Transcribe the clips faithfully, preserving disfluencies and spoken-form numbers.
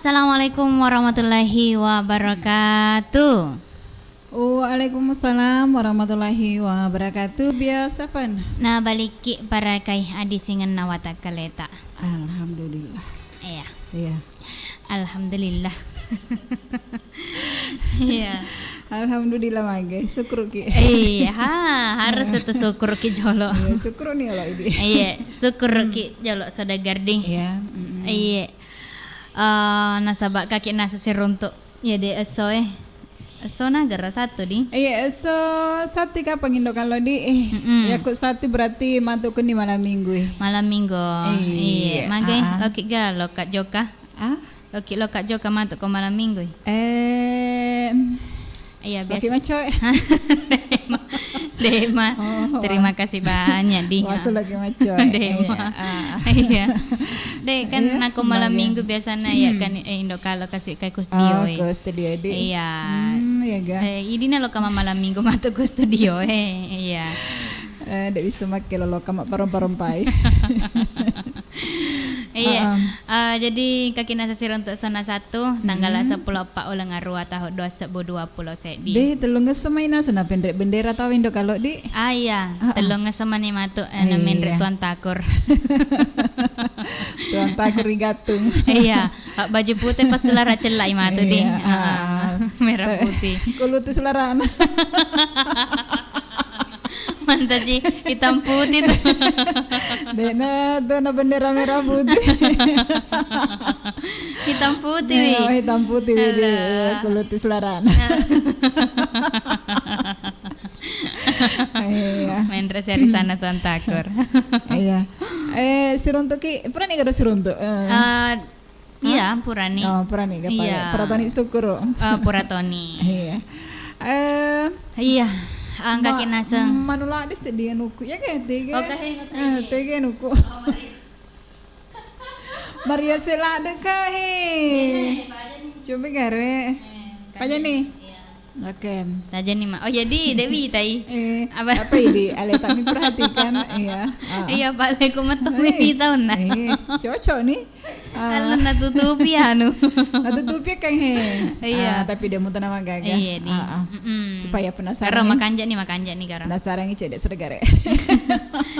Assalamualaikum warahmatullahi wabarakatuh. Waalaikumsalam warahmatullahi wabarakatuh. Biasa pan. Na balikki parakai adisingenna watakkaleta. Alhamdulillah. Iya. Iya. Alhamdulillah. Iya. Alhamdulillah mage, syukurki. Iya, ha, harus itu syukurki jolo. Iya, syukur nih kalau ini. Iya, syukurki jolo saudagar di. Iya, mm-mm. Iya. Eh, nasaba kaki nasa siruntuk. Iya de esso e. Esso na gera satu di. Iya, esso satu kapang indo kalau di. Eh, mm-mm. Ya ku satu berarti matu kuni malam minggu e. Malam minggu. Iya, iya. Mage, ah, ah. Loki ga loka joka. Ah? Loki loka joka matu ko malam minggu. Eh, iya, biasa. Loki maco. Dema. Dema. Oh, terima kasih banyak di. Wah, loki maco. Dema. Iya, ah. Iya. De kan iya, nako malam minggu biasanya ya kan, eh, indo kalau kasih kai ku studio. Oh, eh. Ku studio di. Iya. Hmm, iya ga. Eh, idina loka malam minggu matu ku studio eh. Iya. Eh, de bisa make lo loka mak parompa-rompai. Iya. Heeh. Eh, jadi kaki nasa siruntuk sona satu, tanggal sepuluh empat uleng arua tahun dua sebbu dua puluh seddi. Deh, tellungesso mai nasa na penrek bendera tau indo kalau di. Ah, iya. Heeh. Tellungesso mani matu, eh, na menrek tuan takur. Tuan takur rigatung. Iya. Baju putih pas sulara cellai matu di. Iya, ah. Merah putih. Kulutu sularana. Mantaji hitam putih tuh. Dena tuh na bendera merah putih. Hitam putih wi. Oh, hitam putih wi di. Alah. Kulutu sularana. Iya. Menrek seri sana tuan takur. Iya. Eh, siruntuki, pernah nih kada siruntuk? Eh. Eh, iya, purani. Oh, purani kapang. Iya. Puratoni sukuru. Eh, puratoni. Iya. Eh, iya, angka ma-, kinaseng. Manula des tadi anuku ya kayak tege. Oh, kayak eh, tege anuku. Oh, Maria. Maria Sela deka he. Iya, iya, iya, Pak Aja nih. Coba gare. Eh, Pak Aja nih. Iya. Oke. Tajani ma. Oh, jadi Dewi tai. Eh, apa? Apa ini? Ale tak perhatikan. Iya. Ah. Iya, Pak, le, ku metu mi taunna. Eh, cocok nih. Ah. Kalau natutupi anu. Natutupi kan he. Iya. Ah, tapi dia mutu nama gaga. Iya, di. Ah, ah. Mm-mm. Supaya penasaran. Karo nih. Makanja nih, makanja nih, karo. Penasaran nih, cedek sudah gare.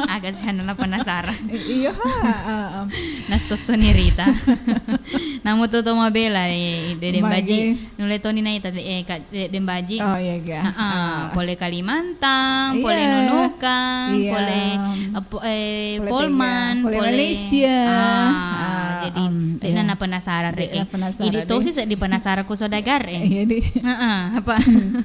Agak sih anu lah penasaran. I-, iya, ha, ah, ah. Nasosso nih Rita. Namu tuh to mabela, eh, Dede Mbaji. Mage. Nulle toni naita de-, eh, Kak, de-, Dembaji. Oh, iya, ga. Heeh, ah. Pole Kalimantan, pole Nunukan, iya. Pole, eh, po-, eh, pole Polman, pole, pole Malaysia. Ah, ah, jadi, em, iya. Nana penasaran reke. Penasaran, jadi tosi seddi penasaran ku saudagar, eh. Iya, di. Heeh, apa? Hmm.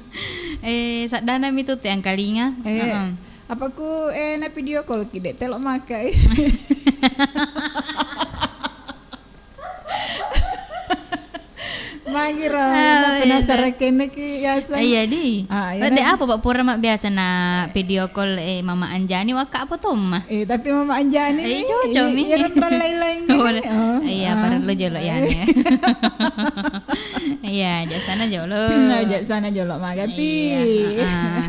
Eh, saddana mi tu te angkalinga. Eh, heeh. Apa ku, eh, na video call ki de, telo maka, eh. Magiro, ah, penasaran kene ki yaseng. Iya, di. Ah, iya. Tadi apa, Pak, pura mak biasa na video call, eh, Mama Anjani, waka apa tomma? Eh, tapi Mama Anjani eh, mi, cocok mi. Iya, iya, lain-lain mi. Oh, iya, parellu jolo ya. Iya, jaksana jolo. Nah, jaksana jolo, magapi. Iya, heeh.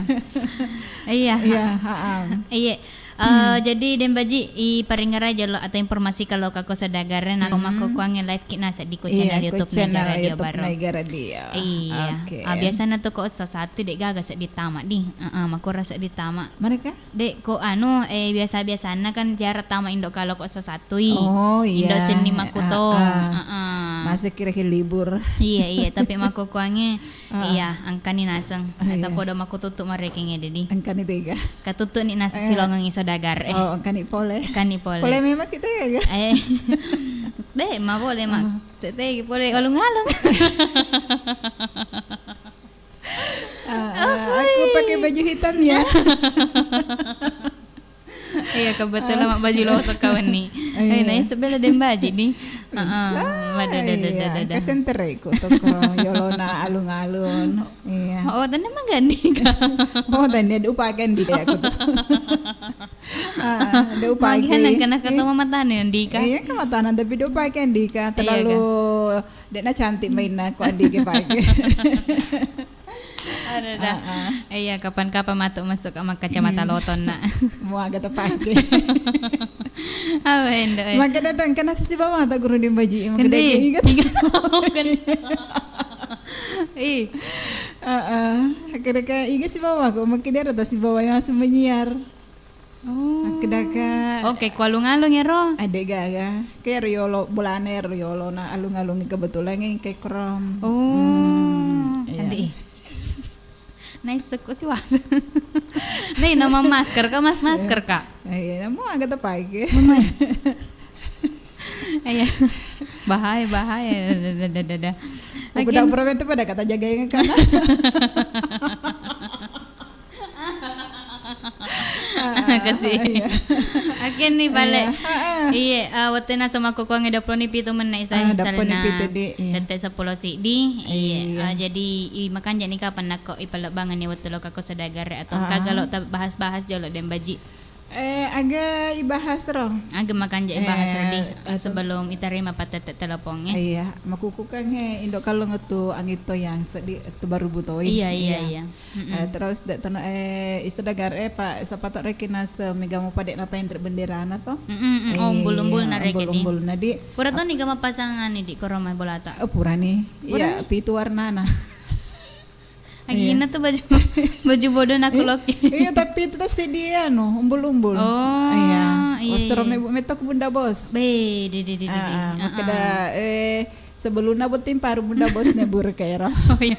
Iya. Iya, heeh. Iya. Eh, jadi Dembaji, iparingerai jolo atau informasi kalau kako saudagar e, nako makkukuangnge live ki na seddi ko channel YouTube Naija Radio Baro. Naija Radio. Iya. Oke. Ah, biasana tu ko esso satu de gaga seddi tama di. Heeh, makkura seddi tama. Mana kah? De ko anu, eh, biasa-biasanna kan jara tama indo kalau ko esso satu i. Oh, iya. Indo cenni makkuto. Ah, ah. Heeh. Masa kira-kira libur. Iya, iya, tapi makkukuangnge Ah. Iya, engkani naseng. Ah, iya. Ata podo makkututtu marekeng ede di. Engkani tega. Katuttu ni nasi silongengi saudagar e. Oh, engkani pole. Engkani pole. Pole memang kita ya, ga? Eh. De, ma pole, ma. Ah. Te, te, pole alung-alung. Ah, ah, aku pakai baju hitam ya. Iya, kebetulan mak baju loto kawan ni. Iya. Eh, nah, sebelah Dembaji ni. Heeh. Iya. Kasentereku toko yolona alun-alun. Iya. Oh, tanda magandika. Oh, tanda de upakandika aku tu. Ah, de upakandika. Mangkana kata mama tani andika. Iya, kematanan tapi de upakandika. Iya, terlalu kan? Dek na cantik mainna ko andika pake. Ada, ada. Iya, kapan-kapan matu masuk ke kacamata lotong, nak. Mau agak tepake. Awe, endo, eh. Maka datang, kena sisi bawah tak guru di baji, maka dia ingat. Ih. Heeh. Kira-kira ingat si bawah kok, maka dia ada si bawah yang masih menyiar. Oh. Makkeda ka, oke, ku alung-alung ero. Ade gaga. Ke ero yolo, bolana ero yolo na alung-alung kebetulan ke krom. Oh, hmm, iya. Ade. Nice ko si was. Nih, nama masker ka, mas masker ka. Iya, namu agak tepai ke. Iya. Bahaya, bahaya. Dada, dada, dada. Udah pernah itu pada kata jaga yang kana. Kasih. Iya. Oke nih, balik. Iya. Iya, eh, waktu nasa makkukkuangnge dua puluh ni pitu menit, ah, dua puluh ni pitu, di, iya. Tette seppulo siddi. Iya. Iya. Eh, jadi, i, makanja ni kapan nakko ipalebbangenni wettu lokka ko saudagar atau engka galo ta bahas-bahas jolo deng baji. Eh, aga ibahas ro. Aga makanja ibahas ro, di, eh, sebelum itarima pattette telepongnge. Iya, makkukkuangnge indo kallong tu angitto yang seddi tu baru butoi. Iya, iya, iya. Mm-mm. Eh, terus de tono, eh, isaudagar, eh, pa, sapa to rekeng nase mega mupa de napaenre benderana to. Mm-mm, mm, oh, eh, umbul-umbul na rekeng, di. Umbul-umbul na, di. Pura to ni ga mapasang ani, di, koroma bolata. Eh, pura ni. Pura ni? Iya, pitu warnana. Agina tu baju, baju bodoh nak loki. Iya, tapi itu tuh si dia, no, umbul-umbul. Oh, iya, iya. Wastro mebu metok Bunda Bos. Be, de, de, de, de, de. Ah, ah, makkeda, eh, sebelumna botting paru Bunda Bos ne burke ero. Oh, iya.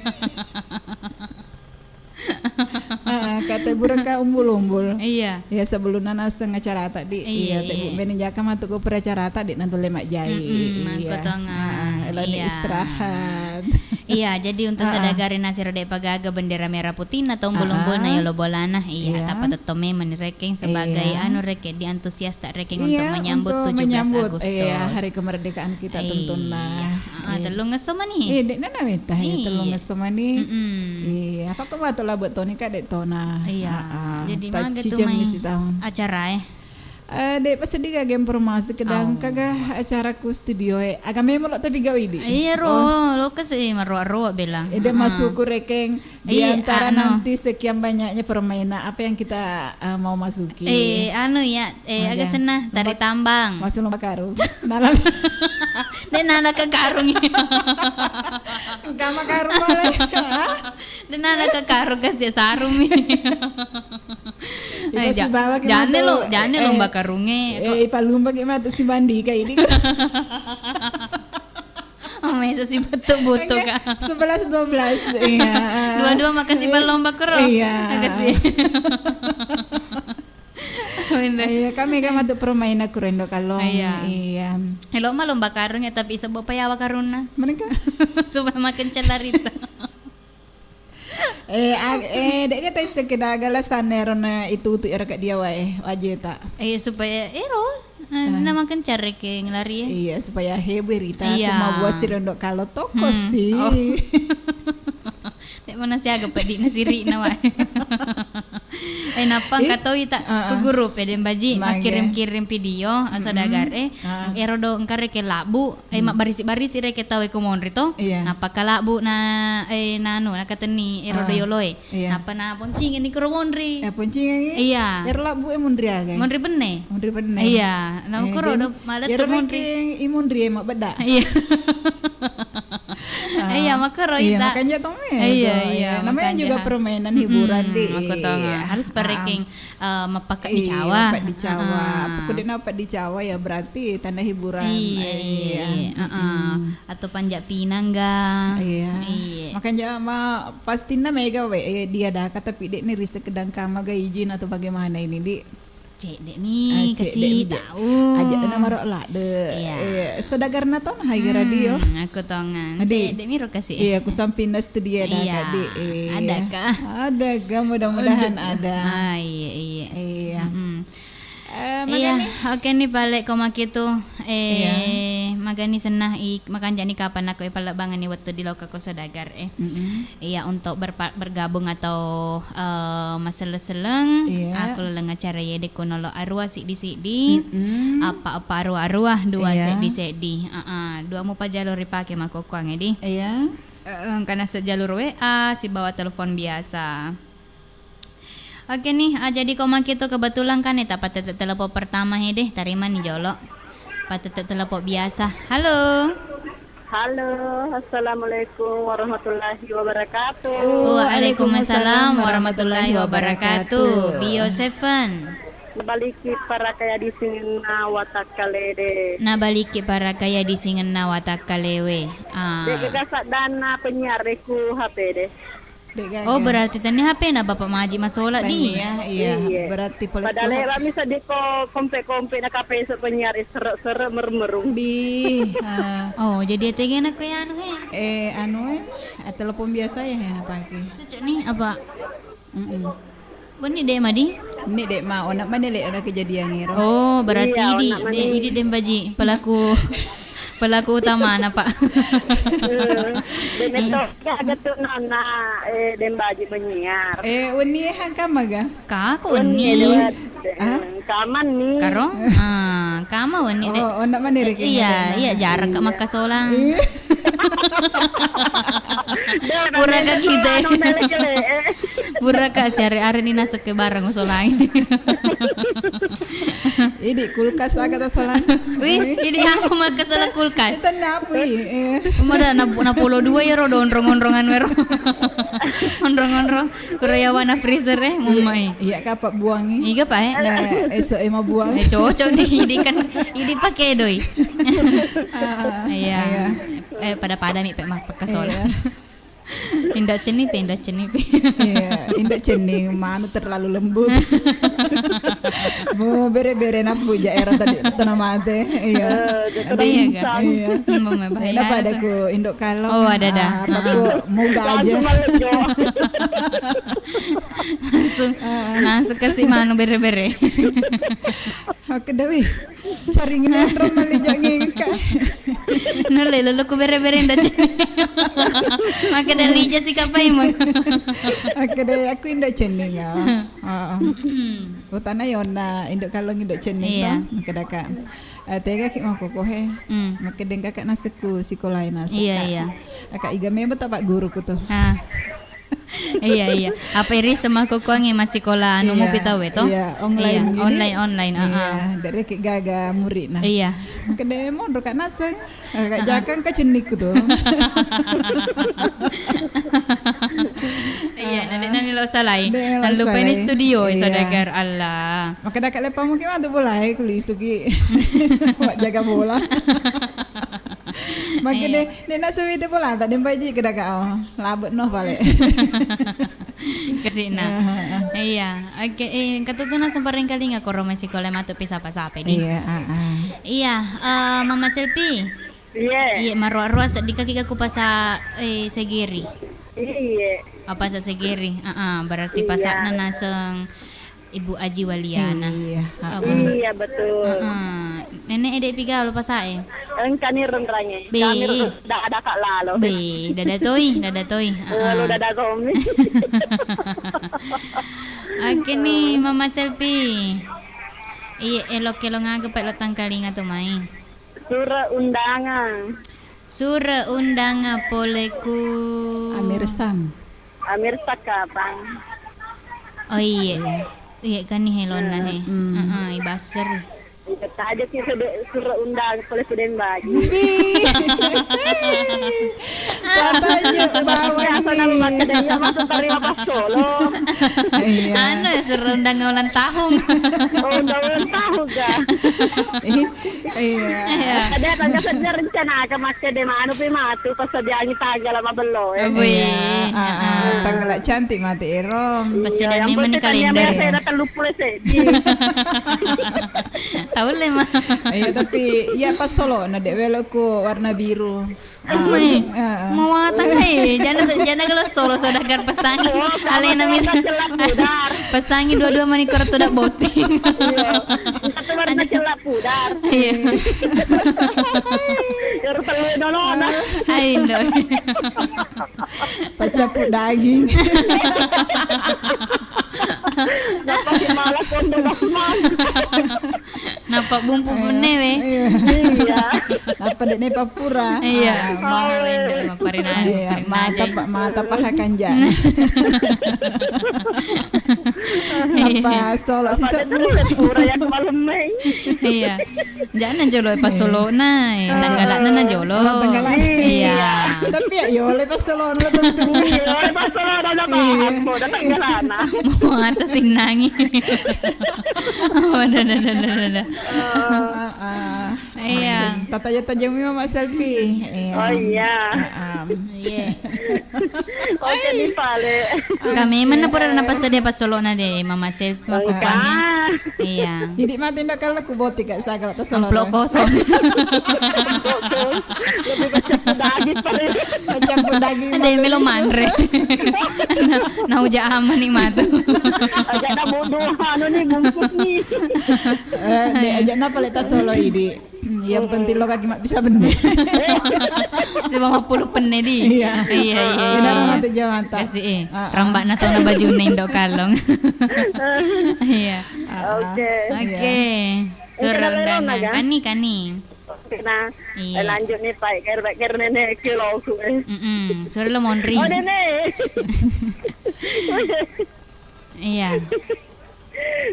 Ah, kata burka umbul-umbul. Iya. Ya, sebelumna naseng acarata, di. Iya, iya, te bu meni jaka matu ko pura acarata, di, nantu lemak jai. Mm-mm, iya. Mangkotongan. Ah, elo ni istirahat. Iya, jadi untuk saudagar e nasiro de pagaga bendera merah putih na to umbul-umbul na yolo bolana. Iya, iya. Tappa tetto memang rekeng sebagai anu rekeng, di antusias tak rekeng untuk menyambut tujuh belas Agustus. Iya, hari kemerdekaan kita tentunya. Iya. Ah, tellung esso mani. Eh, de nana weta, iya, tellung esso mani. Mm-mm. Iya, apa ko matu labe toni ka de tona. Iya. Ah, ah. Jadi maga tu mai acara e. Eh, de pas seddi gaga informasi kedang kaga acara ku studio e. Aga memang lo tapi gawe, di. Iya, ro, lo kasi maroa-roa bela. Eh, de masuk ku rekeng di antara nanti sekian banyaknya permainan apa yang kita, eh, mau masuki. Eh, anu ya, eh, aga senna tari tambang. Masuk lomba karung. Dalam. De nana ke karung. Engka ma karung boleh. De nana ke karung kasi sarung. Iko sibawa ki jane matu, lo, jane lomba karunge. Eh, ipalumba ki matu si bandi ka ini. Oh, mesa si betuk-betuk ka. Sebelas dua belas, iya. Dua-dua makasi pa lomba koro. Iya. Makasi. Iya, kami kan matu permainan kurendo kalong. Iya. Iya. Elo ma lomba karung ya, tapi sebab payawa karunna. Mana ka? Coba makan celarita. Eh, ag-, eh, de' ga tes te keda galas tanne ro na itu tu ero ka dia wae, wajeta. Eh, supaya ero, eh, na makan care ke ngelari, eh. Iya, supaya heboh rita. Iya. Aku mau buat si rondo kalo toko sih. Oh. De' mana siaga peddi na siri na wae. Eh, nappa engka toi ta ku grup e, de' mbaji makkirim-kirim video, saudagar e. Ero do engka reke labbu, eh, mabbarisi-barisi reke tau e ko monri to. Iya. Nappa kalabbu na, eh, nanu, nakatenni ero do yolo e. Iya. Nappa naponcingenni koro monri. Eh, poncingengi? Iya. Ero labbu e monri aga? Monri benne. Monri benne. Iya. Nah, eh, koro do malettu ero monri i monri e mabbedda. Iya. Iya, makoro ita. Makanya to me. Iya, iya, namanya juga permainan hiburan, di. Makko tonga. Harus parekeng eh, mappakka dicawa. Iya, mappakka dicawa. Pokoknya mappakka dicawa ya berarti tanda hiburan. Iya, iya, iya. Heeh. Atau panjak pinang ga. Iya. Iya. Makanya ma, pastinna mega we, eh, dia daka tapi de' ni riset kedang kama ga izin atau bagaimana ini, di. Cedde' mi kasi tau. Aja na maro ladde. Iya. Eh, saudagarna to na hai radio. Aku tongang. Cedde' mi ro kasi. Iya, ku sampinna studio daka, di. Ada ka? Ada ka, mudah-mudahan ada. Ah, iya, iya. Iya. Mm-mm. Eh, iya, magani? Oke ni pale ko makitu. Eh, magani senna i, makanja ni kapan aku ipalebbangenni wettu di lokka ko saudagar e. Mm-mm. Iya, untuk berpa-, bergabung atau, eh, masselleng-selleng, aku leleng acara ye de' ko nolo arua siddi-siddi, appa-appa arua-arua, dua seddi-seddi. Heeh, dua mupajalo ripake makkokkoang e, di. Iya. Eh, engka naseng jalur W A sibawa telepon biasa. Oke nih, ah, jadi ko maki tu kebetulan kan, eh, tapatette telepon pertama he deh, tarimani jolo. Patette telepon biasa. Halo. Halo, assalamualaikum warahmatullahi wabarakatuh. Waalaikumsalam warahmatullahi wabarakatuh. Bio Seven. Nabaliki parakaya disingenna watakkalede. Nabaliki parakaya disingenna watakkalewe. Ah. De'gaga saddanna penyiar ku H P de. De'gaga. Oh, berarti tennia H P na Bapak Maji masola di. Tennia, iya. Iya. Berarti pole. Padahal ku H P. Ewa mi seddi ko kompe-kompe na kapeso penyiar sere-sere mermerung. Bi, ah. Oh, jadi tegena ko anu he. Eh, anu, eh, telepon biasa ya, he, napake. Cocok nih, apa? Mm-mm. Wenni de' madi? Wenni de' ma, ona mani le ada kejadian ero. Oh, berarti iya, idi, ona mani. De', idi de' mbaji pelaku, pelaku utamana, Pak. Eh, de' metto ga tu nonna, eh, de' mbaji menyiar. Eh, wenni e hangkama ga? Kako wenni. Wenni. Ah? Kaman ni. Karo? Ah, kama wenni de'. Oh, ona mani reke. Iya, iya, jarak ka makkasolang. Iya. Pura ka kita. Pura ka siare-are ni naseke bareng usolang. Idi kulkas aga ta solang. Wih, idi aku makkasolang kulkas. Itu napu i. Mada na, na polo dua ya ro onrong-onrongan wero. Onrong-onrong. Kurayawana freezer e, mummai. Iya, kapa buangi. Iga, Pak, eh? Nah, esok e mau buang. Eh, cocok nih, ini kan, ini pakai doi. Ah, iya. Iya. Eh, pada-pada mi, Pak, mah, pekka sola. Iya. Indak cenni, Pak, indak cenni, Pak. Iya, indak cenni, manu terlalu lembut. Mau bere-bere napu ja era tadi, tena mate. Iya. Eh, iya, ga? Iya. Mummai bahaya. Kenapa ada ku indok kalong? Oh, ada, ada. Ah, apa ku moga aja. Langsung melejo. Langsung, langsung kasih manu bere-bere. Oke, Dewi. Cari ngenro mali jangi ka. Nulle lolo ku bere-bere nda cenning. Maka da lija si kapai mo. Oke, Dewi, aku inda cenning ya. Heeh. Utana yona indok kalong indok cenning. Iya. Maka daka. Eh, tega ki makkoko he. Hmm. Makkedeng kaka nasekku sikolae naseng. Iya, iya. Aka iga meba tapa guruku tu. Ah. Iya, iya. Apa iri semakkoko ange massikola anu mupi tau e to? Iya, online gini. Online, online, ah, ah. Iya, dere ki gaga muridna. Iya. Makkedeng monro ka naseng. Kak Jakang ka cennikku tu. Iya, nanti, nanti lo salai. Lupa ini studio, iya. Saudagar Allah. Maka dakak lepa mungkin matu bola e, kulisu ki. Wak jaga bola. Maka de, de nasu itu bola, tak dempai ji ke dakak, oh, labet noh pale. Kasih nah. Iya, oke. Eh, kata tu naseng pareng kalinga koro masikola matu pisapa-sapa ini. Iya, ah, ah. Iya, eh, Mama Selfie. Iya. Iya, maroa-roa seddi kaki aku pasa, eh, segeri. Iya. Apa sa segeri? Ah, ah, berarti pasakna naseng Ibu Aji Waliana. Iya, ah, ah. Iya, betul. Ah, ah. Nenek ede piga lo pasa e? Engka ni renrange. Be. Kami ro-, da-, ada kak lalo. Be, dada toi, dada toi. Ah, ah. Lo dada komi. Oke nih, Mama Selfie. Iya, elok-elok ngaga pa lo tangkalinga tu mai. Sura undangan. Sura undangan pole ku Amir Sam. Amir Sam kapang. Oh iya. Iya. Iya kan nih helona he. Hmm. Heeh, i Basri. Iya, taja ki sede-, sura undangan pole ku Dembaji. Wih. Katanya bawang nih. Iya, masuk terima pas solo. Iya. Anu ya, sura undangan ulang tahun. Oh, undangan ulang tahun ga? Iya. Iya. Ada tanggal saja rencana ke makke de manu pi matu pas sediangi tanggal lama bello e. Oh, iya. Iya, ah, ah. Tanggal cantik mati ero. Pas sediangi mani kalender. Saya telu puluh seddi. Tahu le mah. Iya, tapi iya pas solo na dek weloku warna biru. Mai, mawatang e, jana, jana kalau solo saudagar pesangi. Alena mi. Pesangi dua-dua mani koro tudak botting. Iya. Satu warna celak pudar. Iya. Yang perlu dulu ada. Hai, Indo. Pacapu daging. Dapat malah kondo basmati. Nappa bumbu bunne we. Iya. Iya. Nappa de'ne pappura. Iya. Ah, ma-, Mawe. Iya, mapparinai, iya, mapparinai mata aja. Pa-, mata paha kanjana. Iya. Nappa solo sisa. Pura yang malemmeng. Iya. Jana jolo pasolona, eh. Iya. Tanggalana na jolo. Oh, tanggalana. Iya. Iya. Tapi ya, yo, le pasolona tentu. Iya, le pasolona, udah paham, iya. Udah tanggalana. Mau atas sinangi. Oh, dah, dah, dah, dah, dah. Oh. Ah, ah. Iya. Tataja-tajami Mama Selfie. Iya. Oh, iya. Ah, ah. Iya. Oke, nih, pale. Kami mana pura napassadia pasolona de, Mama Selfie, makkukuangnge. Iya. Jadi mati ndak kalau ku boti, Kak, sagala tas solona. Amplop kosong. Lebih bercampur daging, pale. Bercampur daging. Ada yang melo manre. Nah, nah, uja aman nih, matu. Aja kamu dua, anu nih, bungkus nih. Eh, de, aja napa le tas solo idi. Hmm, yang penting lo kaki mak bisa benne. Sebab mau puluh penne di. Iya. Iya, iya. Ini orang mati jamanta. Kasih, eh. Ah, ah. Rambak na tau na baju neng dok kalong. Iya. Ah, ah. Oke. Oke. Iya. Suruh undangan. Kani, kani. Oke, nah. Iya. Eh, lanjut nih, Pak. Ker, ker nenek kiloku, eh. Mm-mm. Suruh lo monri. Oh, nenek. Iya.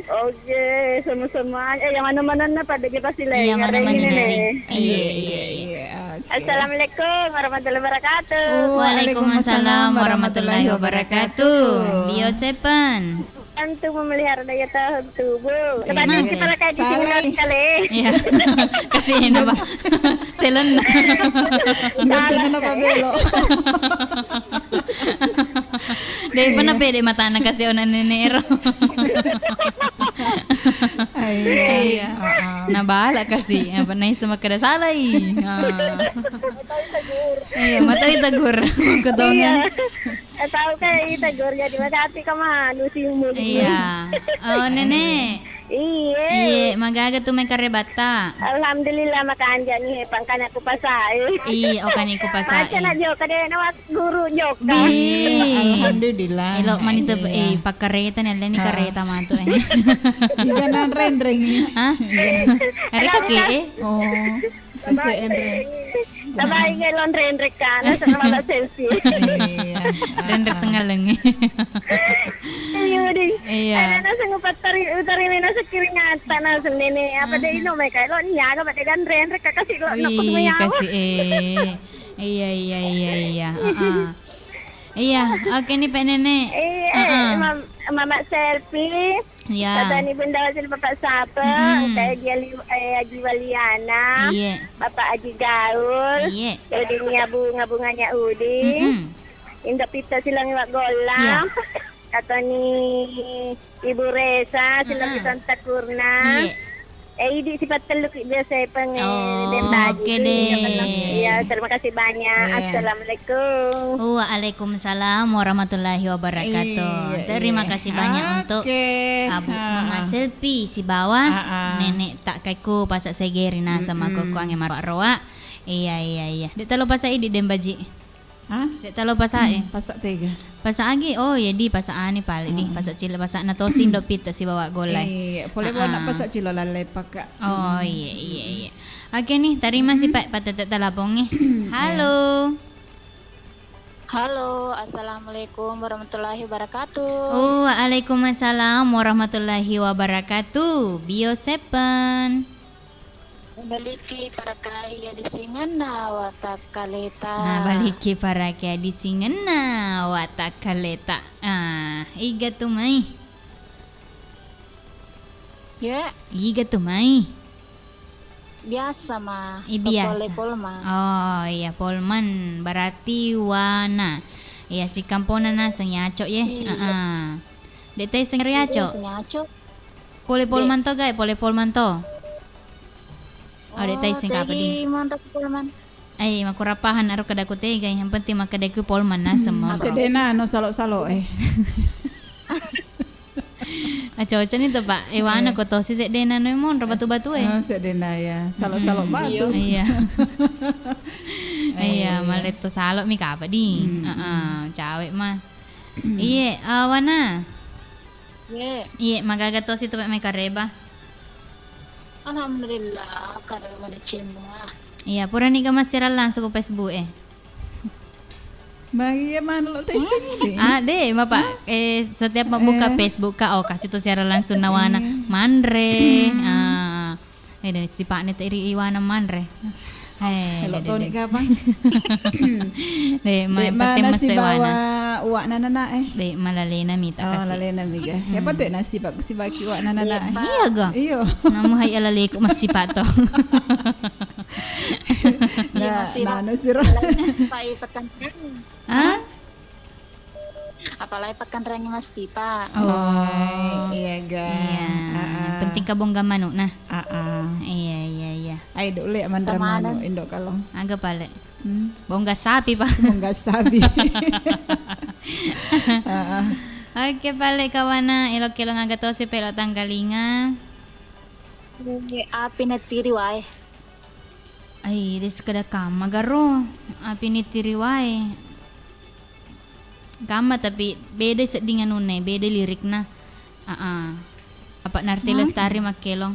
Oke, sama-sama. Eh, yang mana-mana na pada kita sih, iya, mana-mana ini nih. Iya, iya, iya. Oke. Assalamualaikum warahmatullahi wabarakatuh. Waalaikumsalam warahmatullahi wabarakatuh. Bio Seven. Bantu memelihara daya tahan tubuh. Nah, kita pakai di sini sekali. Iya. Kasih ini, Pak. Selen. Ganti nana pabelo. Deh, pernah pede matana kasih ona nenek ero. Iya. Iya. Heeh. Nah, bala kasih. Apa naik sama kada salah i. Ah. Iya, mata tegur. Ketongan. Iya. Eh, tahu kayak itu, Gur. Jadi makati ka manu simu. Iya. Oh, Nenek. Iya. Iya, magaga tu mai karebatta. Alhamdulillah, makanjani he pangkana ku pasae. Iya, oh, kani ku pasae. Aja na joka de na guru joka. Bi. Alhamdulillah. Elo mani te, iya, eh, pakkareta ni, aleni kareta matu, eh. Iga nang renreng. Hah? Ada kaki, eh? Oh. Oke, Enre. Tabai nge lonre-enre kana sama Mbak Selfie. Iya. Renre tengaleng. Iya, ding. Iya. Ada nasa ngupat tari, utari mena sekiring ata nasa nene. Apa deh ino mereka? Lo niaga pada dan renre kakasi lo. Wih, kasih, eh. Iya, iya, iya, iya. Heeh. Iya, oke nih, Pak Nenek. Iya, heeh. Mam-, Mama Selfie. Iya. Patani Bunda Wasil Bapak Sapa, mm-mm, engka Haji Ali, eh, Haji Waliana, iya, Bapak Haji Gaul, iya, Dunia Bunga-Bunganya Udi, mm-mm, Indo Pita Silangi Waggolla, iya, Katoni Ibu Resa, Silangi, mm-mm, Santa Kurna. Iya. Eh, idi sipattellu ki biasa peng, eh, oh, Dembaji oke deh. Iya, terima kasih banyak. Iya. Assalamualaikum. Waalaikumsalam warahmatullahi wabarakatuh. Iya, terima kasih banyak untuk Abu Mama Selfie sibawa Nenek tak kaiku pasa segeri na sama kokoange marwa-roa. Iya, iya, iya. Dek talo pasa idi Dembaji. Hah? Dek talo pasa e. Pasa tega. Pasa agi. Oh, iya di pasa ani pale di. Pasa cila pasa na tosi Indo Pita sibawa golla. Iya, pole bawa nak pasa cila lalle paka. Oh, iya, iya, iya. Oke nih, terima sih, Pak, patete telepon nih. Halo. Halo, assalamualaikum warahmatullahi wabarakatuh. Oh, waalaikumsalam warahmatullahi wabarakatuh. Bio Seven. Baliki parakai adisingenna watakkaleta. Nah, baliki parakai adisingenna watakkaleta. Ah, iga tu mai? Ya. Iga tu mai? Biasa ma. I, biasa. Pole Polman. Oh, iya, Polman. Berarti wana. Iya, si kampona naseng ya, Cok, ye. Iya. Heeh. Dek tai seng ya, Cok. Iya, Cok. Pole Polman to, gai, pole Polman to. Oh, dek tai seng apa di? Monro Polman. Eh, makurapahan aro kada ku tega, yang penting makkeda ku Polman naseng monro. Sedena no salo-salo, eh. Acoco ni tu, Pak. Eh, wana ko tosi sedena no monro batu-batu, eh. Oh, sedena ya. Salo-salo batu. Iya. Iya, maletto salo mi kapa di. Heeh, cawe ma. Iye, awana. Iye. Iye, magaga tosi tu, Pak, mai kareba. Alhamdulillah, kada madeceng mua. Iya, purani ga massiaran langsung ku Facebook e. Bagi ya mana lo testing ini? Ah, deh, Bapak. Eh, setiap membuka Facebook ka, oh, kasih tuh siaran langsung nawana manre. Ah, eh, dan sipakne te ri iwana manre. Eh, hello, deh, deh, Tony, deh. Kapan? Deh, main penting mana si masuk iwana. Bawa uak nana, eh. Deh, malalena mita. Oh, kasih. Lalena miga. Ya, apa tuh nasi, Pak? Si baki uak nana, eh. Iya ga? Iyo. Namu hai ala leku masih, Pak, toh. Nah, masih, Pak. Nana sira. Pai pekan. Hah? Apalagi pekanrengi Mas Tipa. Oh, iya ga. Iya. Heeh. Penting kabongga manu nah. Heeh. Iya, iya, iya. Ai dulu ya mandra manu indo kalong. Aga pale. Hmm. Bongga sapi, Pak. Bongga sapi. Heeh. Oke, pale kawana, elo-kelo aga tosi pelo tanggalinga. Api netiri wae. Ai, de sekeda kamma garo, api nitiri wae. Kamma tapi beda sedding anunna, beda lirikna. Aa. Apa narti lestari makkelong.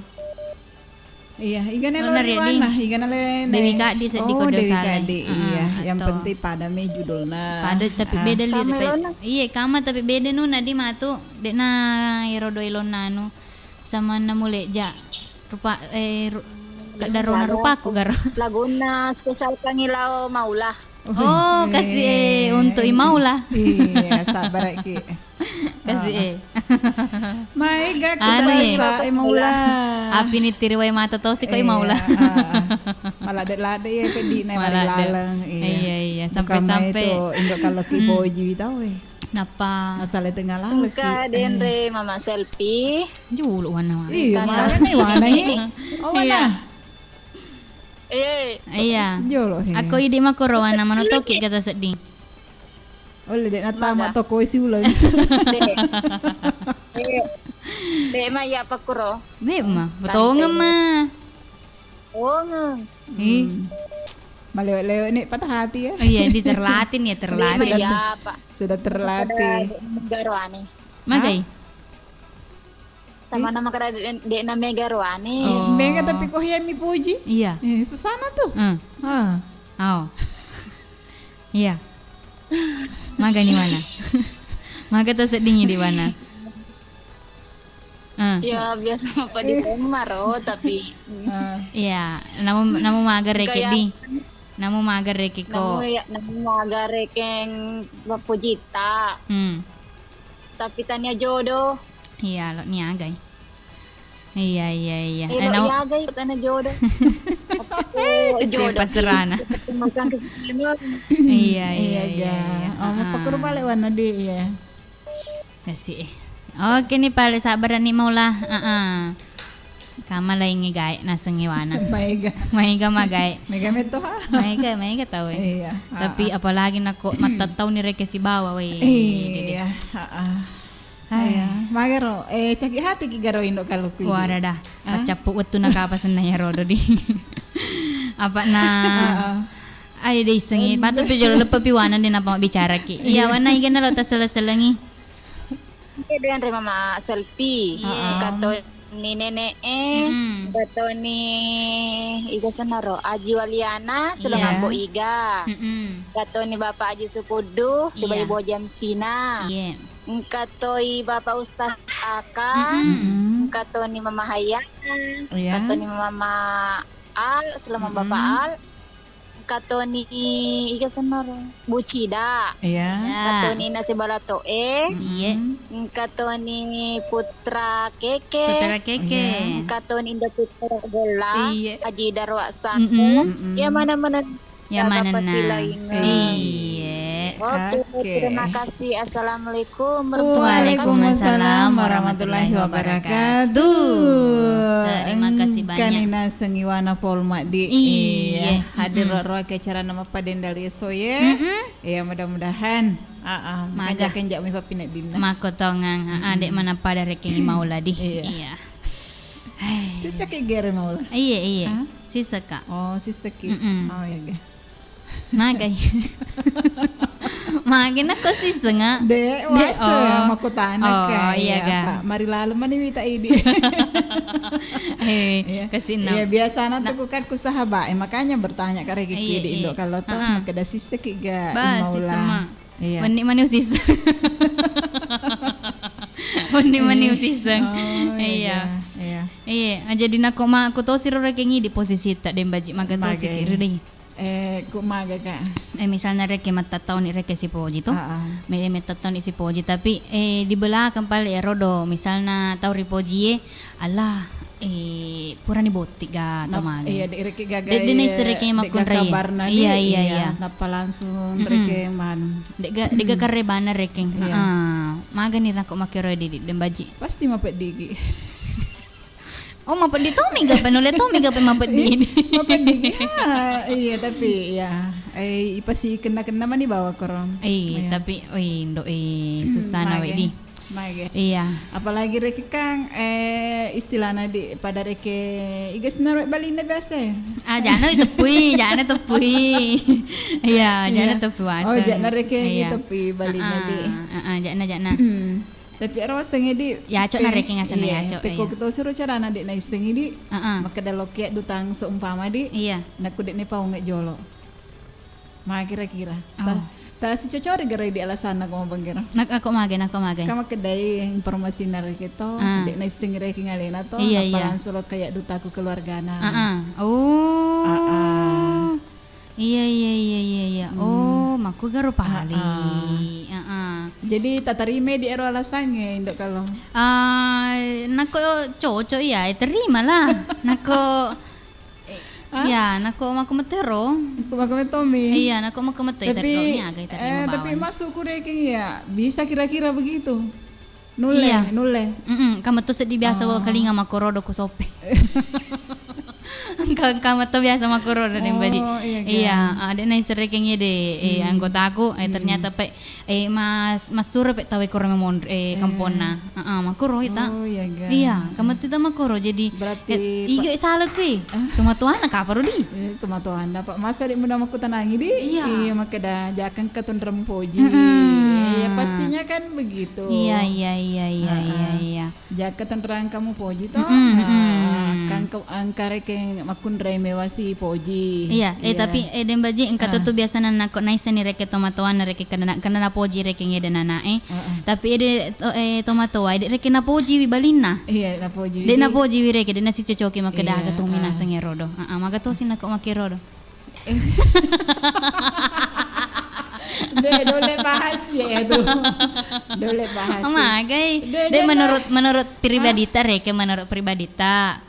Iya, igana lo riwana, igana le Dewi Kaddi seddi ko de salah. Dewi Kaddi, iya. Yang penting pada me judulna. Pada tapi beda lirik. Iya, kamma tapi beda nu nadi matu dekna ero doi lonna anu. Samanna muleja. Rupa, eh, ru-, kaddarona rupaku garo. Lagunna spesial kangi lao Maula. Oh, kasih, eh, untuk i Maula. Iya, sabar ki. Kasih, eh. Maega ke bahasa i Maula. Api nitiri wae mata tosi ko i Maula. Malade-lade ya ke di nai mari laleng. Iya, iya, sampai-sampai itu indo kalau ki boji tau eh. Nappa? Masalah tengah lalu. Engka denre Mama Selfie. Jolo wana, wana. Iya, mana nih wana ini? Oh, wana. Iya. Iya. Jolo he. Ako idi makoro wana manotoki kata sedding. Olle dek natama toko si uleng. Dek. Dek ma iya pakuro. Dek ma, betongeng ma. Ongeng. Ih. Malewe-lewe nih patah hati ya. Oh iya, di terlatih ya, terlatih. Sudah, sudah terlatih. Magai. Sama nama kada dek na mega roani. Mega tapi kok iya mi puji? Iya. Eh, susana tuh. Hmm. Ah. Oh. Iya. Maga ni mana? Maga tersedingi di mana? Ah. Ya biasa apa di rumah ro tapi iya, namu namu maga reke di. Namu maga reke ko. Namu ya, namu maga rekeng bapujita. Hmm. Tapi tania jodoh. Iya, lo niagai. Iya, iya, iya. Eh, lo niagai tania jodoh. Jodoh paserana. Iya, iya, iya. Oh, mau pakur balik warna di iya. Kasi eh. Oke nih pale sabar nih Maula. Heeh. Kama laingi gae nasengi wana. Maega. Maega magae. Mega metto ha. Maega, maega tau eh. Iya. Tapi apalagi nako mattattau ni reke sibawa weh. Iya. Heeh. Iya. Magaro eh sakit hati ki garo indo kalau ku. Wah dada. Pacappu wettu nakapa senna ya rodo di. Apa na? Ayo deh isengi. Patut pi jolo leppa pi wana de napa bicara ki. Iya wana igana lo tasela-selengi. Iya, dengan terima ma selfie. Iya. Katoni nenek eh, katoni iga senaro Aji Waliana, selongampo iga. Katoni Bapak Aji Sukuddu, sebagai Bojang Sina. Iya. Engkatoi Bapak Ustaz Aka, engkatoni Mama Hayana, engkatoni Mama Al, selama Bapak Al. Katoni iga senaro Bucida. Iya. Katoni nasi balato e. Iya. Katoni putra keke. Putra keke. Katoni Indo Putra Golla. Iya. Aji Darwa Saku. Ya mana-mana. Ya mana na. Iya. Oke, terima kasih. Assalamualaikum warahmatullahi wabarakatuh. Waalaikumsalam warahmatullahi wabarakatuh. Terima kasih banyak. Engkani nasengi wana pol maddi. Iya. Hadir ro ke acara nama padendal yeso ye. Iya, mudah-mudahan. Ah, ah, maga. Kenjak-kenjak mi papineddinna. Makotongang, ah, dek mana pada rekengi maula di. Iya. Sisa ke gere maula. Iya, iya. Sisa ka. Oh, sisa ki. Oh, iya. Magai. Magi nakko siseng, ah? De', wase, oh. Makkutana. Oh, ka, iya, iya, ga. Apa? Mari lalu mani wita idi. Eh, iya. Kasinna. Iya, biasana tu kukakku sahabat, eh, makanya bertanya ka regi. Iya, kui di iya. Indo kalau to, ah, ah. Makkeda siseki ga. Ba, imaula. Siseng, ma. Iya. Wenni mani usiseng. Wenni mani usiseng. Oh, iya, iya. Iya, jadi nakko ma-, ku tosi ro rekeng idi posisi ta, de' mbaji, maga tosi ki ri dei. Eh, ku maga, Kak? Eh, misalna rekeng mattattauni rekeng sipoji to. Ah, ah. Me-, mattattauni sipoji, tapi, eh, di belakang pale ero do, misalna tau ripojie, Allah, eh, purani botti ga tau magi. Iya, de' rekeng gaga, de', de' naisseng rekeng makkunrai. Iya, iya, iya. Nappa langsung rekeng manu. De' ga, de' ga karre bana rekeng. Iya. Ah, magani nakko makkero idi, de' mbaji. Pasti mapeddigi. Oh, mapeddi tomi ga, penulle tomi ga, pe mapeddi. Mapeddigi. Ha, iya, tapi ya, eh, ipasi kenna-kenna mani bawa korong. Eh, iya. Tapi, oi, indo, eh, susana we di. Mage. Iya. Apalagi rekeng, eh, istilahna di pada rekeng iga senna we balinna biasa ya? Ah, jana teppui, jana teppui. Iya, jana teppui wase. Oh, jana rekeng teppui balinna di. Ah, ah, jana, jana. Tapi ero wasengnge di. Ya, cok na rekeng asenna ya, cok. Pekko to siro carana de' naissengi di. Ah, ah. Makkeda lokke dutang seumpama di. Iya. Nakku de' ne paunge jolo. Ma kira-kira. Oh. Ta, ta sicocori garo di alasanna ko mabengkero. Nak, ako mage, nako mage. Ka makkedai informasi nareke to, ah. De' naissengi rekeng alena to, iya, iya. Nappa langsung lo kayak dutaku keluargana. Ah, ah. Oh. Ah, ah. Iya, iya, iya, iya, iya. Hmm. Oh, makku garo pali. Ah, ah. Ah, ah. Jadi tatarima di ero alasangnge, Indo, kalau? Ah, nako cocok iya, eh, terimalah. Nako Eh, hah? Iya, nako makku metto ro. Makku metto mi. Iya, nako makku metto, tapi, terro ni aga, terima eh, tapi bawang. Masuk ku rekeng iya, bisa kira-kira begitu. Nulle, iya. Nulle. Mm-mm, ka metto seddi biasa, oh. Kalinga makkoro do ku sope. Engka, engka metto biasa makkoro do, oh, baji. Iya, iya, ah, de' naissengi rekeng iya de', eh, hmm. Anggotaku, eh, hmm. Ternyata pe Eh, mas-, massuro pe tau e koro memonri, eh, kamponna. Heeh, makkuro ita. Oh, iya ga. Iya, ka metto ita makkuro. Jadi, berarti eh, iga sala kui. Ah. Tomatoanna kaparo di? Eh, tomatoanna, Pak. Masa de' muda makkutanangi di? Iya. Iya, makkeda jakka engka tonrang poji. Mm-mm. Iya, pastinya kan begitu. Iya, iya, iya, iya, iya, iya. Jakka tonrang kamu poji to. Mm-mm, mm-mm. Ah, kan ke-, engka rekeng makkunrai mewa si poji. Iya, eh, iya. Tapi, eh, de' mbaji engka to tu biasana nako naissenni rekeng tomatoanna rekeng kena, kena napoji rekeng ede nana e. Heeh. Tapi ede to, eh, tomatoa ede rekeng napojiwi balinna. Iya, napojiwi. De' napojiwi rekeng, de' nasicocoki makkeda aga tu minaseng ero do. Heeh, maga tosi nako makkero do. De', dole bahas ya, ya tu. Dole bahas. Magai. De', menurut, menurut pribadita rekeng, menurut pribadita.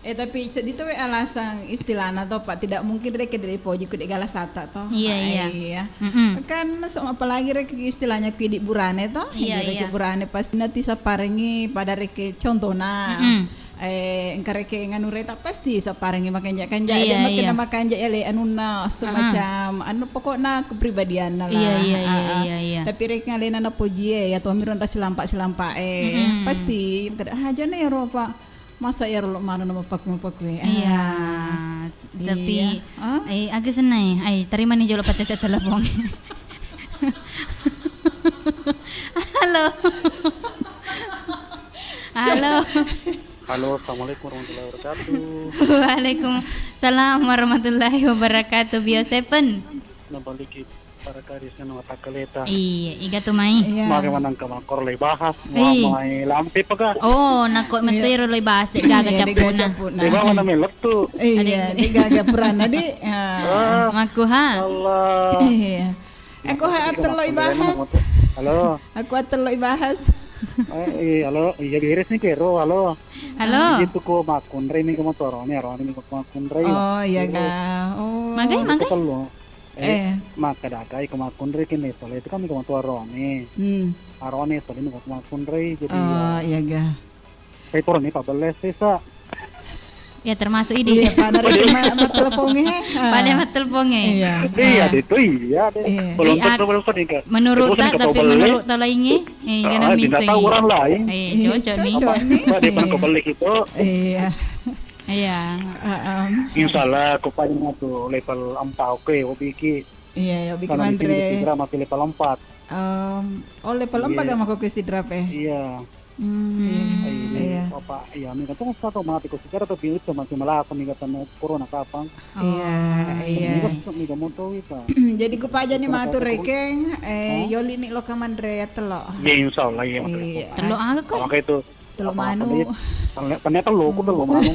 Eh, tapi seddi to we alasang istilahna to, Pak, tidak mungkin rekeng de' poji ku de' galasata to. Iya, iya. Iya. Mm-mm. Kan so, apalagi rekeng istilahnya kui di burane to. Iya, iya. Burane pasti nati sapparengi pada rekeng contona. Mm-mm. Eh, engka rekeng anu reta pasti sapparengi makanja-kanja. Iya, iya. Ada makanja ya le anunna semacam anu pokokna kepribadianna lah. Iya, iya, iya, iya, iya. Tapi rekeng alena napoji e, ya to miro nda silampa-silampa e. Mm-mm. Pasti, ah, jana ero, Pak. Masa ero lo manu na mapaku-mapaku e. Iya. Ah, tapi, eh, aga senna e. Ai, terima ni jolo patete telepon. Halo. Halo. Halo, assalamualaikum warahmatullahi wabarakatuh. Waalaikumsalam warahmatullahi wabarakatuh. Bio Seven. Nabaliki para karisna watakkaleta. Iya, iga tu mai. Iya. Mage manang ka makkoro lo ibahas, iya. Muamai lampe pega. Oh, nako metto ero lo ibahas, de' gaga cappuna. De' gaga cappuna. Iya, de' gaga purana di. Ah. Makku ha. Allah. Iya. Aku ha atello ibahas. Halo. Aku atello ibahas. Eh, iya, halo. Iya, beres ni kero, halo. Halo. Itu ko makkunrai ni ko motorone, arone ni ko makkunrai. Oh, iya ga. Oh. Magai, magai. Eh, makkeda ka iko makkunrai kene sole itu kan iko matu arone. Hmm. Arone sole iko makkunrai jadi. Oh, iya ga. Sai purani pabelle sesa. Ya, termasuk idi. Iya, pada reki ma-, mateleponge. Ah. Pada mateleponge. Iya. Iya, itu iya deh. Iya. Belum tentu belum nikah. Menurut tak, tapi menurut tak lainnya, eh, ah, tidak tahu orang lain. Eh, iya, cocok nih. Cocok nih. Pak, dia pernah kebeli gitu. Iya. Iya. Heeh. Insya Allah, aku paling aku level empat, oke, hobi ki. Iya, iya, bikin manre. Karena di sini kita mappile palompat. Em, oh, le palompat. Iya. Ga mako ke Sidrap, eh? Iya. Hmm, iya. Iya. Iya. Apa, iya, mega to satu mati ko secara tapi itu masih melasa mega tentang corona kapang. Iya, iya. Mega, mega moto itu. Jadi ku paja ni matu rekeng, eh, yoli ni loka manre tello. Iya, insya Allah, iya, matu. Iya. Tello aga ko? Maka itu. Tello manu. Ternyata, ternyata lo, aku tello manu.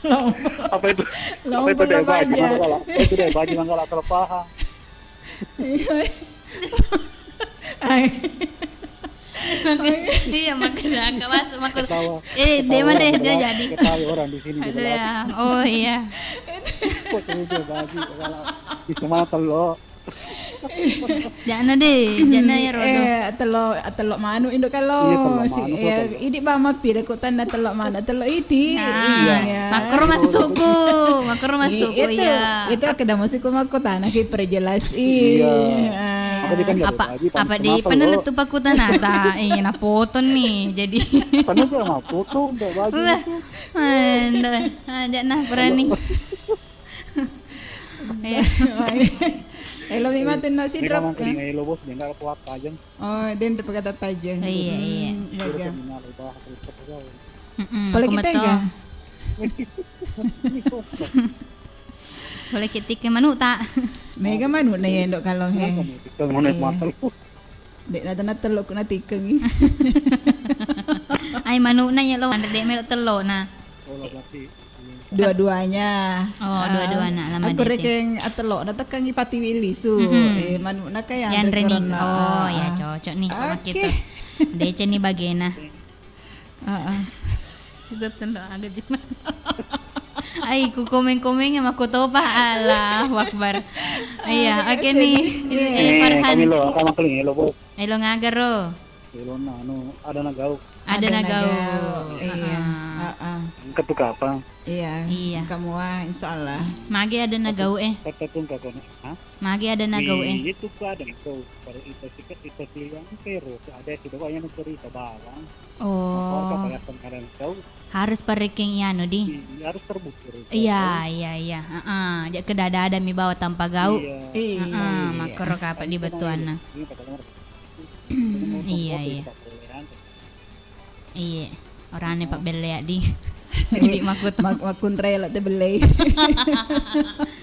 Lompo. Apa itu? Lompo. Apa itu deh, Baji Manggala? Itu deh, Baji Manggala, salah paham. Iya. Ai. Iya, makanya agak masuk, makanya. Ketawa. Eh, dia mah deh, dia jadi. Ketawa orang di sini, gitu. Iya. Oh, iya. Kok itu Baji Manggala? Di Sumatera lo. Ja'na de, ja'na iyaro do. Eh, tello, tello manu indo kalo. Iya, tello manu, eh, tello. Idi ba mappile ko tanna tello manu, tello iti. Nah, iya. Makkoro masukku, makkoro masukku, iya. Itu, itu aku dah masukku makkutana ki perjelas i. Iya. Ah. Apa, apa di peneluk tu pakkutana ta? Iya, napotong ni, jadi. Karena dia mau potong, ndak baju. Wah, itu. Manda, aja nah berani. Iya. Elo mi matu no Sidrap. Elo bos, dia nggak kuat tajeng. Oh, dia ndak pakai tajeng. Iya, iya. Iya, iya. Pole kita ga? Pole kita ke manu ta? Mega manu na ya, Ndok Kalong, he. Iya. Dek na tena telok na tikeng. Ai manu na ya lo, dek melo telok na. Dua-duanya. Oh, dua-duana, lama aku dekeng atelok na tekang ipati wili su. Eh, manu na kaya. Yang rening. Oh, ya cocok nih kalau gitu. Dece nih bagena. Heeh. Sudah tendo aga jeman. Ai ku komeng-komeng ya mako topa. Allahu Akbar. Iya, oke nih. Eh, Farhan. Kami lo, apa makanya lo, Bos? Elo ngagaro. Elo na anu, ada nagau. Ada nagau. Iya. Heeh. Engka tu kapang. Iya. Iya. Engka mua, insya Allah. Mage ada nagau eh. Kata tu engka kono. Hah? Mage ada nagau eh. Itu ku ada nagau. Pada itu sikat, itu siang, pero ada sudah banyak cerita bawang. Oh. Apa, apa, apa, apa, apa, harus parekeng ianu di. Iya, harus terbukti. Iya, iya, iya. Heeh, ja kedada-ada mi bawa tanpa gau. Iya. Heeh, makkoro kapa di bettuanna. Iya, iya. Iya. Orane pabbellea di. Di makkut. Mak-, makkunrai lo te bellei.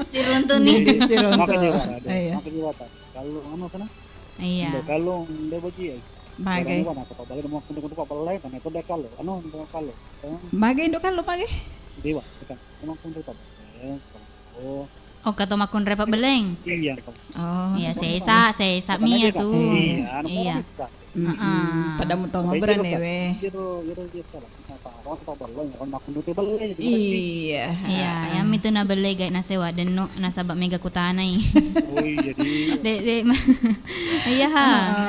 Siruntu ni. Jadi siruntu. Makanya ada. Iya. Makanya wata. Kalau anu kana? Iya. Kalau nda baji. Mage. Anu, mage. Mage Indo Kalo, mage? Dewa, tekan. Emang pun tetap. Oh. Oh, kato makkunrai pabbeleng? Iya. Oh. Iya, sesa, sesa mi ya tu. Iya, anu. Iya. Heeh. Pada mutong obran we. Iya. Iya, yang itu na belle gai na sewa denno nasaba mega kutanai. Oh, iya, di. Dek, dek. Iya ha,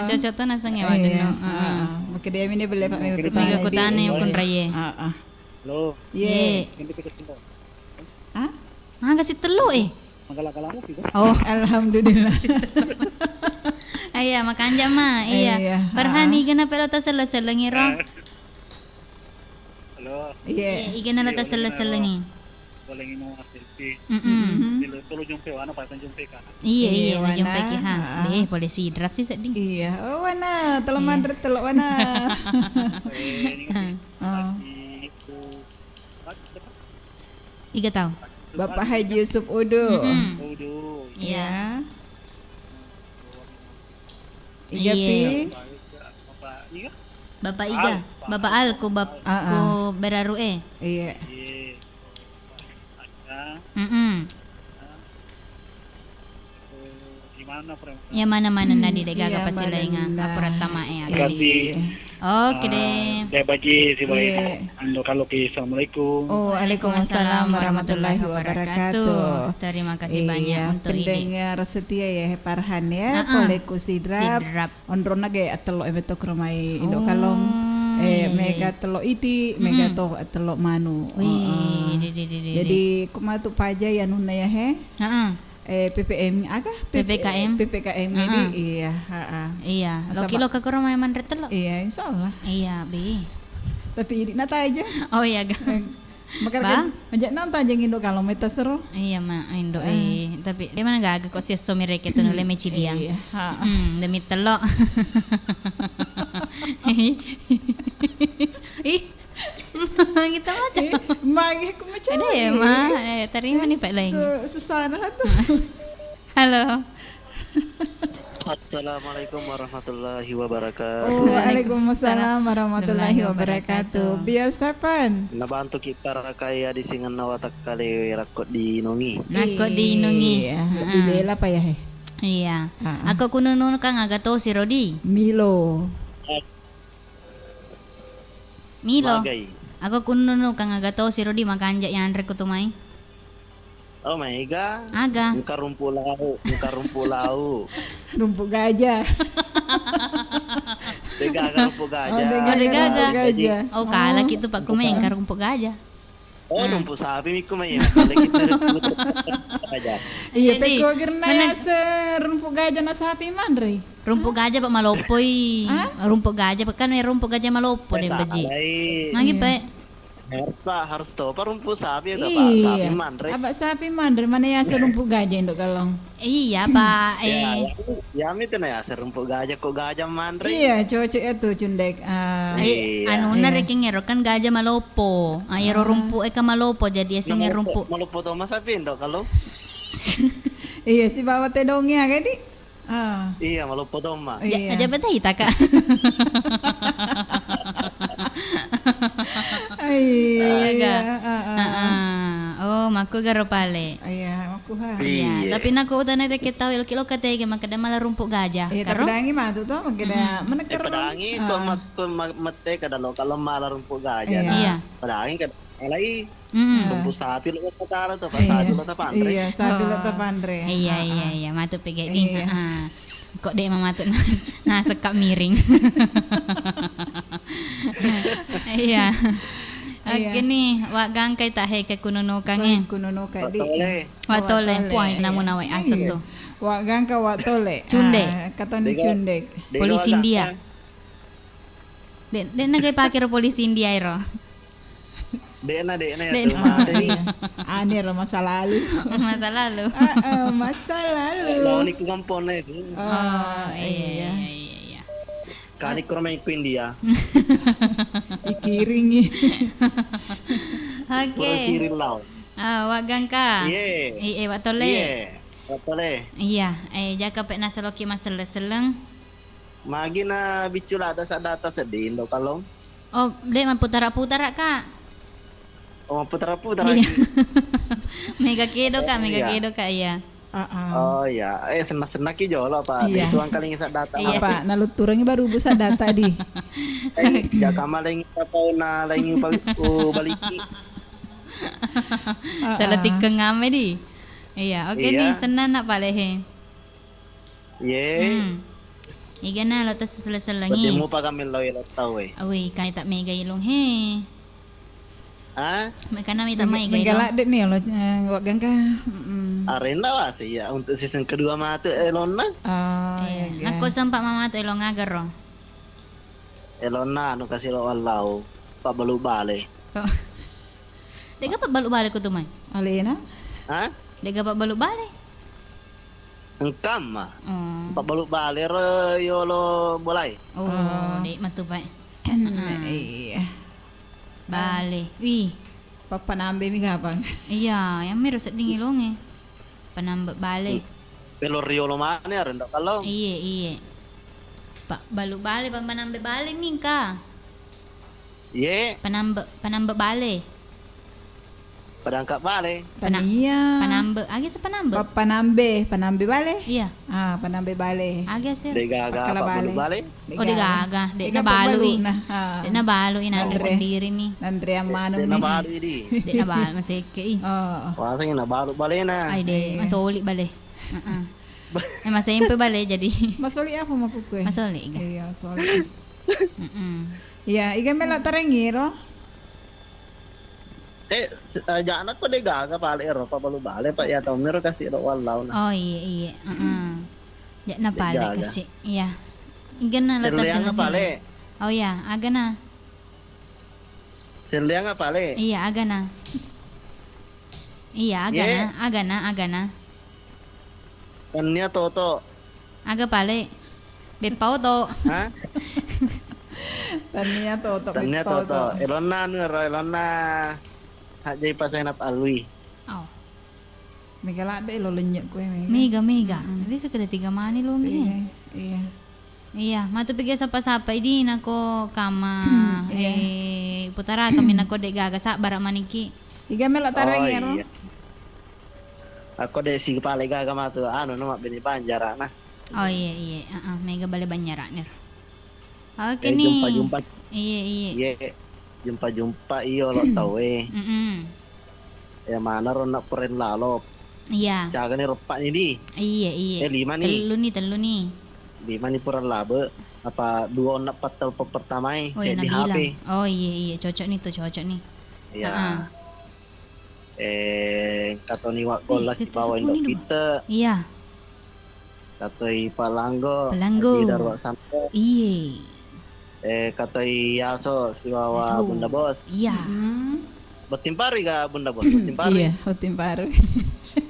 cocok tu nasengnge wa denno. Heeh. Maka dia mine belle pak mega kutanai. Mega kutanai kunrai. Heeh. Halo. Ye. Hah? Maga sitello eh. Magala-gala apa sih? Oh. Alhamdulillah. Iya, makanja ma. Iya. Iya. Farhan, iga na pelo tasella-sellengi ro. Halo. Iya. Iya, iga na tasella-sellengi. Boleh ngino selfie. Mm-mm. Tolo jumpe wana, patang jumpe ka. Iya, iya, na jumpe ki ha. Deh, pole Sidrap sih sedih. Iya. Oh, wana, telo manre telo wana. Eh, ini kan. Oh. Iga tau? Bapak Haji Yusuf Udu. Mm-mm. Udu. Iya. Iga pi? Bapak Iga, Bapak Al ku bap-, ku beraru e. Iya. Mm-mm. Ya mana-mana nadi de gaga pasilainga apura tama e aga di. Oke deh. De baji sibai. Ando kalo ki assalamualaikum. Oh, waalaikumsalam warahmatullahi wabarakatuh. Terima kasih banyak untuk ini. Pendengar setia ya, Farhan ya. Pole ku Sidrap. Onrona ge atello e metto ke rumah Indo Kalong. Eh, mega tello iti, mega to tello manu. Wih, di, di, di, di. Jadi ku matu paja ya nunna ya he. Heeh. Eh, P P M aga? P P K M. P P K M ini, iya, heeh. Iya, loki loka kuro mai manre tello. Iya, insya Allah. Iya, bi. Tapi idi na taja. Oh iya ga. Makanya ba? Aja nang tajeng indo kalau meta seru. Iya, ma, indo, eh, tapi dia mana gaga kok si esso mereka tuh nule meciliang. Iya, ha. Hmm, demi telok. Ih, kita macam. Eh, magi aku macam. Ada ya, ma. Eh, terima nih, Pak Lain. Susah nah tuh. Halo. Assalamualaikum warahmatullahi wabarakatuh. Oh, waalaikumsalam warahmatullahi wabarakatuh. Biasa pan? Nabantu kita rakaya di singenna watakkale rakko di inungi. Nakko di inungi. Iya, lebih bela pa ya, he? Iya. Heeh. Ako kununu kang aga tosi rodi? Milo. Milo. Magai. Ako kununu kang aga tosi rodi makanja yanre kutu mai. Oh, maega. Aga. Engka rumpu lau, engka rumpu lau. Rumpu gajah. Degaga rumpu gajah. Oh, degaga. Oh, degaga. Rumpu gajah. Oh, kala kitu pak kumai engka rumpu gajah. Oh, rumpu sapi miku mai. Iya, pekko gerna yase rumpu gajah na sapi manre. Rumpu gajah pak maloppoi. Rumpu gajah pak kan rumpu gajah maloppo deh baji. Magi pak. Harus, Pak, harus topa rumpu sapi itu, Pak. Iya. Sapi manre. Apa sapi manre? Mana ya serumpu gajah, Induk Galong? Iya, Pak. Eh. Ya, ya, itu na ya serumpu gajah, kok gajah manre. Iya, cocok ya tuh, Cundek. Ah. Iya. Anu na rekeng ero kan gajah malopo. Ah, ero rumpu eka malopo jadi asing rumpu. Malopo to masa pi, Induk Galong? Iya, si bawa tedongnya, kan, Di? Ah. Iya, maloppo tomma. Iya. Aja betai ta, Kak. Iya, iya, ah, ah. Oh, makku garo pale. Iya, makku ha. Iya, tapi nako utana reke tau lo kilo katege makkeda mala rumpu gajah. Iya, tapi dangi matu to, makkeda menekar. Pedangi kok mette kada lo kalau mala rumpu gajah. Iya. Pedangi kada alai. Rumpu sapi lo kata to, sapi lo tapanre. Iya, sapi lo tapanre. Iya, iya, iya, matu pegeding. Kok de mamatu na, na sekap miring. Iya. Oke nih, wa gangkai tak he ke kununukange. Kununuka di. Watole. Puang namu nawai asek tuh. Wa gangka watole. Cunde. Katoni cunde. Polisi India. De, de nagai pake ro polisi India ero. De'na, de'na ya tu mate. Iya. Ane ro masa lalu. Masa lalu. Ah, ah, masa lalu. Lawan iku kampone itu. Oh, iya, iya, iya, iya. Kali kurang main ku India. Ikiringi. Oke. Kiring lao. Ah, wa gangka. Iye. Iye, wa tole. Iye. Wa tole. Iya, eh, jaka pe nasaloki maselle-selleng. Magi na biccu lada sadata seddi, Induk Galong? Oh, de mapputara-putara, Kak. Oh, mapputara-putara. Iya. Mega kedo, Kak, mega kedo, Kak, iya. Oh, iya. Eh, senna-sennaki jolo, Pak. Iya. Itu angkalingi sadata. Iya. Apa, nalutturangi baru bu sadata di. Eh, jaka malengi apa na lengi baliki. Salah tikkeng ame di. Iya, oke nih, senna na pale he. Ye. Hmm. Igana lo tas sele-selengi. Berarti mupa kami lo ilo tau e. Awei, kani tak mega ilung he. Ah? Mekana mi tak mega ilung. Mega ladde nih lo, eh, wa gangka. Mm-mm. Arenda wasi ya untuk season kedua matu elonna. Oh, iya. Aku sempat mamatu elong agar ro. Elonna anu kasih lo wallau. Pak balu bale. Kok. Dega pabbalu bale ko tu mai? Alena? Hah? Dega pabbalu bale? Engkamma. Oh. Pabbalu bale ro yolo bolai. Oh, de matu pai. Iya. Bale. Wih. Pappanambe mi kapang. Iya, yang miro sedding ilonge. Panambe bale. Pelo riolo mane arenda kalau. Iye, iye. Pak balu bale, pammanambe bale mingka. Ye. Panambe, panambe bale. Padangka bale. Pana-, tania. Panambe, agi se panambe? Pa-, panambe, panambe bale? Iya. Ah, panambe bale. Agi se? Degaga pakkala bale. Bale. Oh, degaga. Degaga. Dek na balu i. Nah, ah. Dek na balu i, nanre sendiri mi. Nanre amanu mi. Dek na balu i di. Dek na balu, maseke i. Oh. Wasa na balu bale na. Ai de, masoli bale. Heeh. Eh, masempe bale jadi. Masoli apa makuku e? Masoli ga? Iya, masoli. Heeh. Iya, iga mela tarengiro. Eh, eh, jana ko degaga pale ero, pa balu bale, Pak, ya, tau miro kasih ro wallau na. Oh, iya, iya. Heeh. Jana pale kasih. Iya. Igana letas pale. Oh, iya, agana. Selliang apa, Le? Iya, agana. Iya, agana, Ye. Agana, agana. Tania Toto. Aga pale? Beppa oto. Hah? Tania Toto, Tania Beppa Toto. Oto. Elonna anu ero, elonna Hajjai Pasenap Alwi. Oh. Mega ladde lo lenyek kue, mega. Mega, mega. Mm-mm. Jadi sekedar tiga mani lo, mega. Iya, iya. Iya, matu pigi sapa-sapa idi nako kama, iya. Eh, putara kami nako de gaga sabbara maniki. Iga melo tareng. Oh, ero. Iya. Ako de si pale gaga matu, anu, no, mabbene Banjarana. Oh, iya, iya. Heeh, mega bale Banjarana. Oke, eh, nih. Jumpa-jumpa. Iya, iya. Iya. Jumpa-jumpa iyo lo tau e. Mm-mm. Eh, mana ro nak peren lalo. Iya. Cagani ro empat ni di. Iya, iya. Eh, lima ni. Tellu ni, tellu ni. Lima ni pura labe. Apa dua nak patel pertama e. Oh, iya, di Nabila. H P. Oh, iya, iya. Cocok ni tuh, cocok ni. Iya. Heeh. Eh, katoni Wak Golla sibawa Indo Pite. Iya. Katoi Palanggo, Palanggo. Haji Darwa Santo. Iye. Eh, katoi Yaso sibawa Bunda Bos. Iya. Mm-mm. Botting Paru ga Bunda Bos? Botting Paru. Iya, Botting Paru.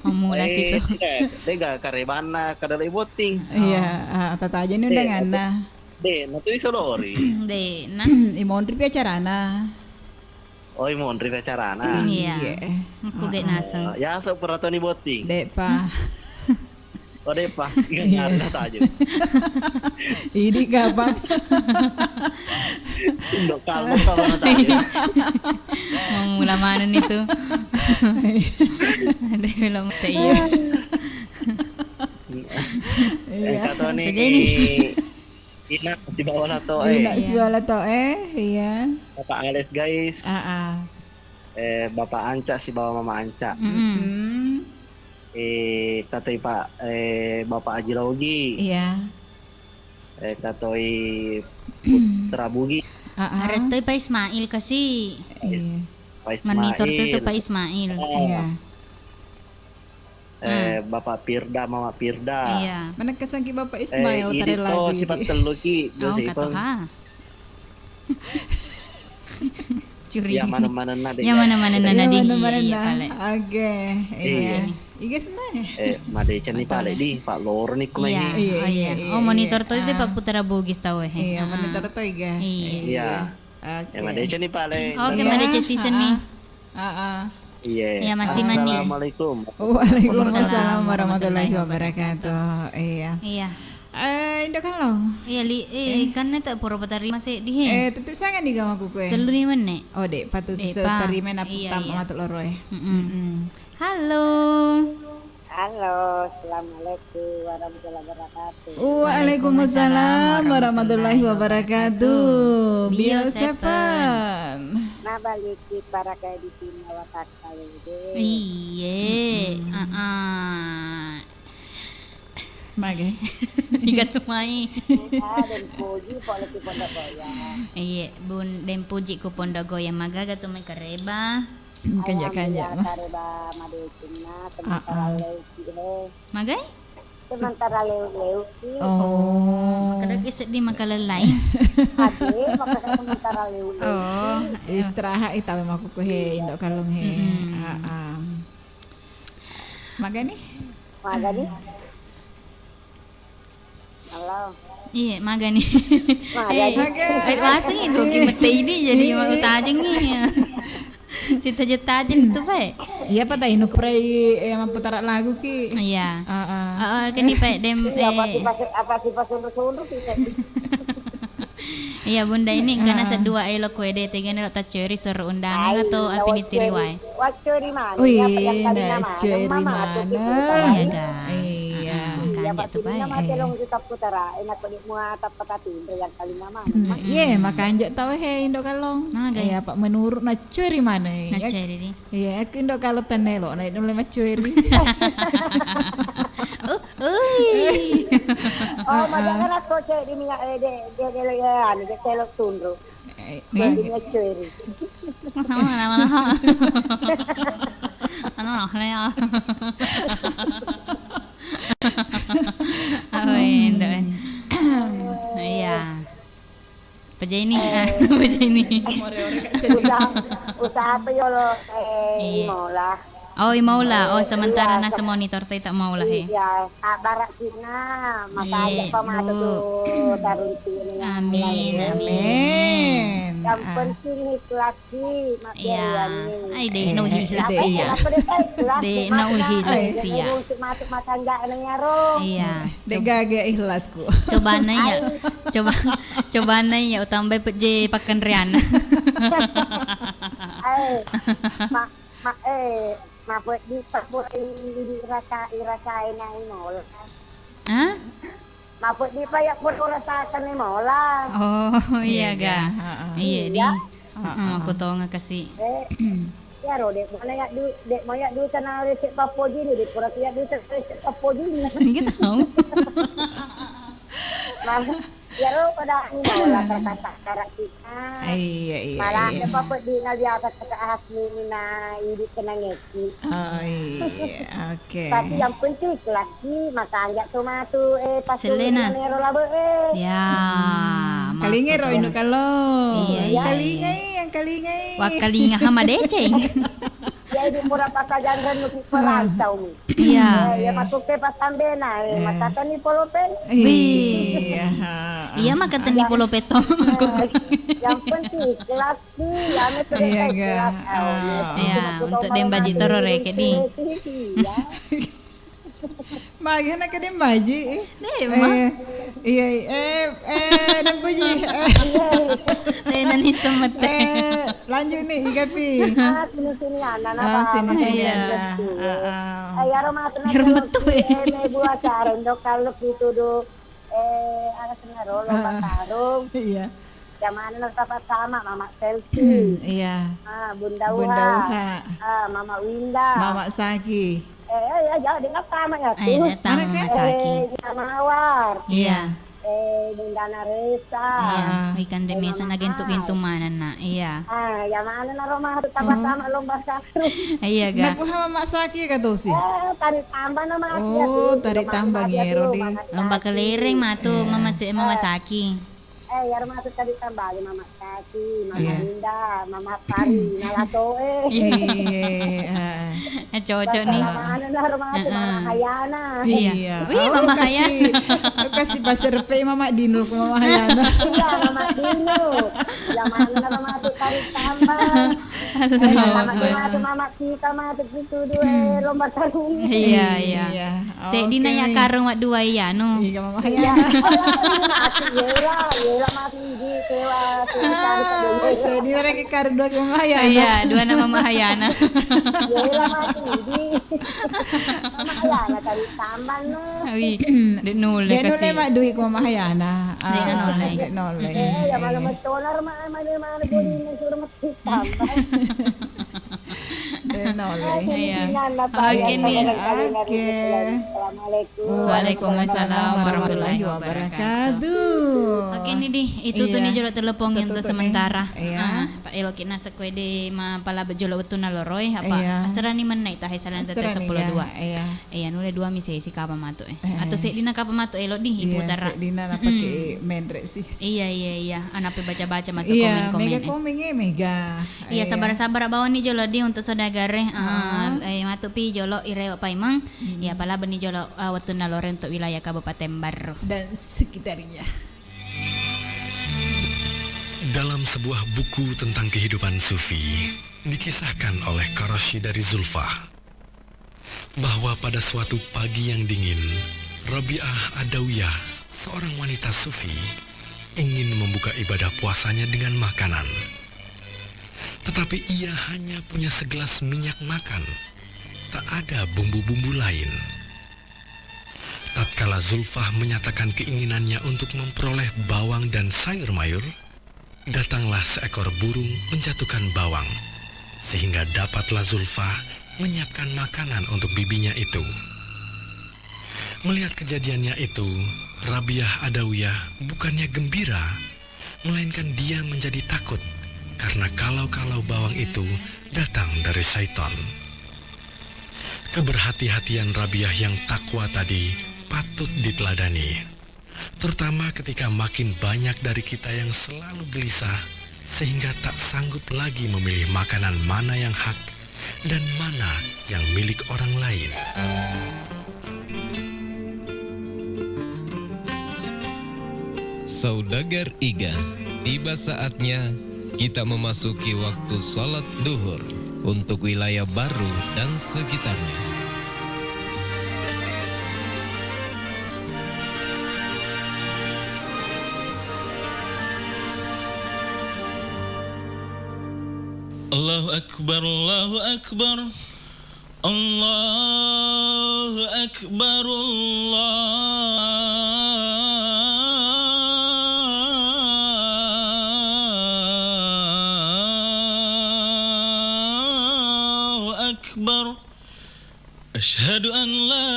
Mamula situ. Eh, tidak, dega karebanna kada lagi botting. Iya, ah, tata aja ni undanganna. De, natu iso lori. De, nah. Imonri pi acarana. Oi, monri acarana. Iya. Iya. Aku gak naseng. Ah, ya, so pura toni botting. Depa. Oh, depa. Iya. Nggak ada aja. Ini kapan? Nggak kamu kapan aja. Mau mula mana nih tuh? Ada belum saya. Iya. Eh, kata nih. Jadi ini Ina sibawa lato e. Ina sibawa lato e, iya. Bapak Ales, guys. Ah, ah. Eh, Bapak Anca sibawa Mama Anca. Mm-mm. Mm-mm. Eh, katoi Pak, eh, Bapak Haji Logi. Iya. Eh, katoi Putra Bugi. Ah, ah. Arettoi Pak Ismail kasi. Iya. Pak Ismail. Monitor tuh, tuh Pak Ismail. Oh. Iya. Eh, Bapak Pirda, Mama Pirda. Iya. Mana kesanki Bapak Ismail, eh, tare lagu ini. Sifat telu ki, oh, kata ha. Curiga. Ya, mana-mana nade. Ya, mana-mana nade. Iya, mana-mana, iya, pale. Oke, iya. Iya. Iga senna. Eh, madeceng ni pale di, Pak Loro ni kumai. Iya, oh, iya. Oh, monitor to itu Pak Putra Bugis tau e. Iya, monitor to iga. Iya. Iya. Oke. Ya, madeceng ni pale. Oke, madeceng season ni. Heeh. Iya. Iya, masih mani. Assalamualaikum. Waalaikumsalam warahmatullahi wabarakatuh. Iya. Iya. Eh, Indo Kallong. Iya, li, eh, kan neta pura patarima seddi he. Eh, tette sanga ni gama kuku e. Tellu ni menne. Oh, de, patu sisa tarima na putam matu loro e. Mm-mm. Halo. Halo, assalamualaikum warahmatullahi wabarakatuh. Waalaikumsalam warahmatullahi wabarakatuh. Bio Seven. Nabaliki para kayak di sini watak. Iye, heeh. Mage. Iga tu mai. Ah, den puji, pole ki Pondok Goyang. Iye, bun, den puji ku Pondok Goyang. Magaga tu mai kareba. Kanja-kanja. Alhamdulillah, kareba madeceng na, sementara leuki he. Magai? Sementara leu-leuki. Oh, makkeda seddi makalellai. Ade, makkeda sementara leu-leuki. Oh, iya. Istirahat i tawe makuku he, Indo Kallong he. Mm-mm. Heeh. Magani? Magani? Halo. Iya, magani. Magani. Eh, eh, waseng itu ki mette ini jadi mau tajengi ya. Sita jetta aja itu, Pak. Iya, Pak, tadi nukurai, eh, mapputara lagu ki. Iya. Heeh. Heeh, keni, Pak, dem, iya, apa sih, eh, pas, apa sih, pas sunru-sunru sih, Pak? Iya, Bunda, ini engkana sedua elo kue de, tegana lo tacceri suruh undangan atau api nitiri wae? Wacceri mana? Wih, apa yang kali nama? Nacceri mana? Iya, ga. Iya. Heeh, iya, kanja Pak, tu, Pak. Nama telong kita putara, enak kok di mua tappa tapi yang kali nama. Iya, makanja tau he Indo Kallong. Magai? Iya, Pak, menurut nacceri mana? Nacceri di. Iya, aku Indo Kallong tennelo, naik dulu maccueri. Uh, ui. Oh, majangan aku cek di minyak, eh, de, de, de, de, anu, de, telok tunduk. Eh, jadi maccueri. Mana, mana, mana? Mana, mana, ya? Oh, Indo. Iya. Apa jadi ini? Eh, Apa jadi? Usaha, usaha apa yolo, eh, iya. Mola. Oh, i maula. Oh, sementara iya, nasa se-, monitor to ita maula, he. Iya, sabbara sina, maka iya, aja pamatu Bu. Tu tarunti ini. Amin, amin. Amin. Yang ah. Penting ikhlas ki, mak iya. Iya. Ai, de, eh, no eh, ihlas de, iya. Apa de, ikhlas, de, no ihlas, iya. Untuk masuk makan gak nang yaro. Iya. De gaga ikhlasku. Coba nanya. Ai. Coba, coba nanya, utambai peje pakan riana. Ai, mak, Ma-, eh, mapeddi pa pura i-, irasa-, irasai nai mola. Hah? Mapeddi pa iya pura urasakan nai mola. Oh, iya, iya, ga. Ga. Heeh. Iya, iya. Di. Heeh, heeh. Aku tonga kasi. Eh, iyaro, de' mola iya du-, de' mola iya duka na rese pappojini, de' pura iya duka rese pappojini. Gitu. Nah, iyaro pada anu, malah terpaksa karakternya. Iya, iya, malah iya. Ada papa di na biasa kata Hasmi na idi tenang eki. Oh, iya, oke. Tapi yang penting ikhlas ki, maka anggap tu matu, eh, pas selena. Nero labe, eh. Ya, hmm. Kalinga ro inu kalau. Iya, iya, kalinga iya. Yang kalinga. Wah, kalinga sama deceng. Jadi pura pasajan rennu ki perantau mi. Iya. Eh, iya, matuke pasambena, eh, iya. Makatani polope. Iya. Iya, makatani polope to. Eh, yang penting ikhlas ki, ya, me tu iya, ikhlas. Ga. Oh, iya. Iya, untuk dembaji toro reke di. Iya. Magi anak kede maji, eh. Deh, Ma. Eh, iya, eh, eh, dan puji. Eh. Deh, nani semete. Eh, lanjut nih, Igapi. Ah, sini-sini, anak-anak. Ah, sini-sini, iya. Anak. Ah, ah. Eh, ya, Roma, tenang. Roma tuh, eh. Eh, me buah sarung, dok, kalau gitu, dok. Eh, anak senaro, lomba sarung. Ah, iya. Jamana pertama-tama, Mama Selfie. Iya. Ah, Bunda Uha. Bunda Uha. Ah, Mama Winda. Mama Saki. Eh, eh, ya, jadi nggak sama ya, tuh. Mana kan? Saki. Eh, Ina Mawar. Iya. Eh, Bunda Naresa. Iya. Ah. Ikan demi sana gentuk-gentuk mana, nak? Iya. Ah, ya mana na Roma, pertama-tama lomba sarung. Iya, ga. Naku ha Mama Saki ka, Tosi? Eh, tarik tambang nama aku ya, tuh. Oh, tarik tambang ya, Rodi. Lomba kelereng matu, Mama Se-, Mama Saki. Eh, iyaro matu tadi tambaga Mama Saki, Mama Linda, Mama Pari, Nala Toe. Iya, heeh. Eh, cocok nih. Mama anu nah, rumah Mama Hayana. Iya. Wih, Mama Hayana. Kasi, kasi pasir pe Mama Dino ku Mama Hayana. Iya, Mama Dino. Iya, mana rumah tu tarik tambang. Allahu Akbar. Mama Kita matu gitu dua lomba sarung. Iya, iya. Iya. Seddi na ya karung maddua iya, anu. Iya, Mama Hayana. Mati, yela, yela mati di sewa, sewa. Ah, seddi na reke karung dua ke Mama Hayana. Iya, dua nama Mama Hayana. Yela mati di. Mama Hayana tadi tambang, no. Wih, de' nulle kasi. De' nulle maddui ku Mama Hayana. De' nulle. Ah, de' nulle. Eh, ya, malam tolar, ma-, mana, mana, boleh, suruh mati tambang. De' nulle. Iya. Oke, nih. Oke. Assalamualaikum. Waalaikumsalam warahmatullahi wabarakatuh. Oke, nih, di. Itu tuh nih jolo telepon untuk sementara. Iya. Ah, pa' elo' ki' na sekue de' mapalabba jolo wettunna loroi, apa aserani mennai tahe salanta te seppulo dua. Iya. Iya, nulle dua mi sesi kapa matu, eh. Atau seddi na kapa matu elo' di, iputara. Iya, seddi na napake menre' sih. Iya, iya, iya. Anape baca-baca matu komen-komen, mega komen, eh, mega. Iya, sabar-sabar bawang ni jolo di untuk saudagar e. Ah, eh, matu pi jolo irewe' paimeng. Iya, palabba ni jolo, eh, wettunna loroi untuk wilayah Kabupaten Barru dan sekitarnya. Dalam sebuah buku tentang kehidupan sufi, dikisahkan oleh Karashi dari Zulfa bahwa pada suatu pagi yang dingin, Rabi'ah Adawiyah, seorang wanita sufi, ingin membuka ibadah puasanya dengan makanan. Tetapi ia hanya punya segelas minyak makan. Tak ada bumbu-bumbu lain. Tatkala Zulfah menyatakan keinginannya untuk memperoleh bawang dan sayur mayur, datanglah seekor burung menjatuhkan bawang, sehingga dapatlah Zulfah menyiapkan makanan untuk bibinya itu. Melihat kejadiannya itu, Rabiah Adawiyah bukannya gembira, melainkan dia menjadi takut karena kalau-kalau bawang itu datang dari syaitan. Keberhati-hatian Rabiah yang takwa tadi patut diteladani, terutama ketika makin banyak dari kita yang selalu gelisah sehingga tak sanggup lagi memilih makanan mana yang hak dan mana yang milik orang lain. Saudagar Iga, tiba saatnya kita memasuki waktu salat duhur untuk wilayah Baru dan sekitarnya. Allahu Akbar, Allahu Akbar. Allahu Akbar, Allahu Akbar. Asyhadu an la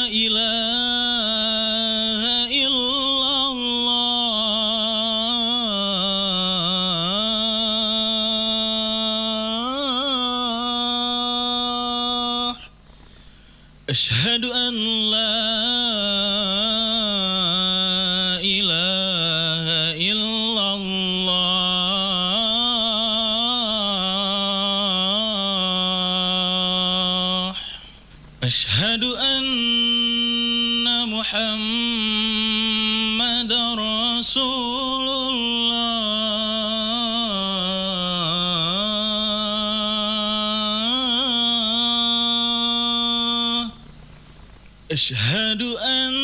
ilaha illallah. Asyhadu an la ilaha illallah. Asyhadu anna Muhammadar Rasulullah. Asyhadu anna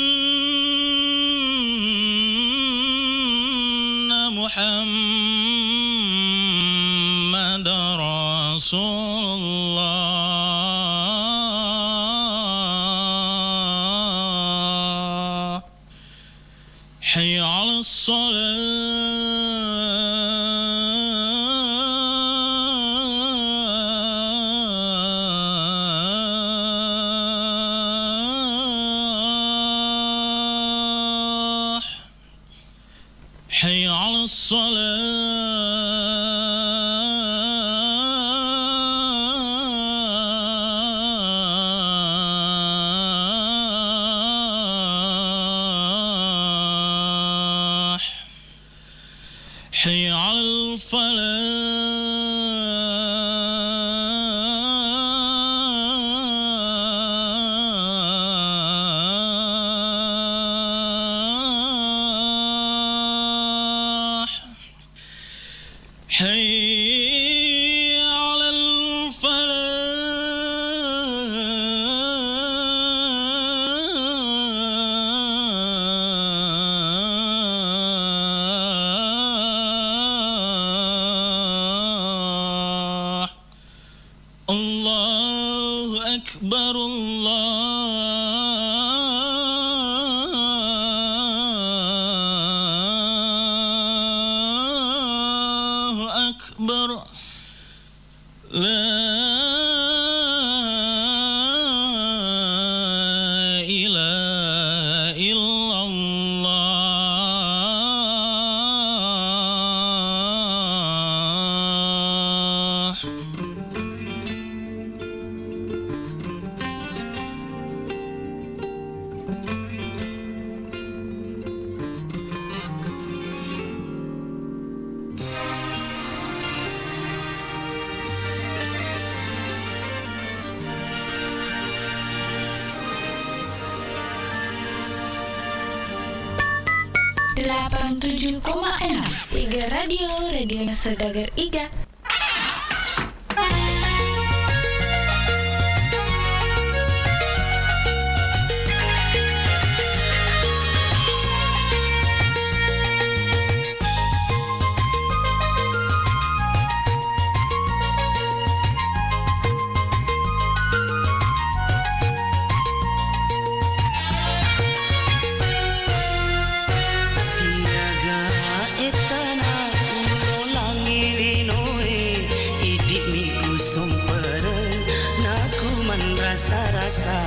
Muhammadar Rasulullah. Hayya 'alas shalah. Hayya 'alas shalah. Hayya 'alal falah. Hayya 'alal falah. Allahu Akbar, Allahu Akbar. La ilaha illallah. Delapan tujuh koma enam Iga Radio, radionya saudagar Iga. Siaga ettana ulolangi linoe, idi'mi kusompereng naku manrasa-rasa.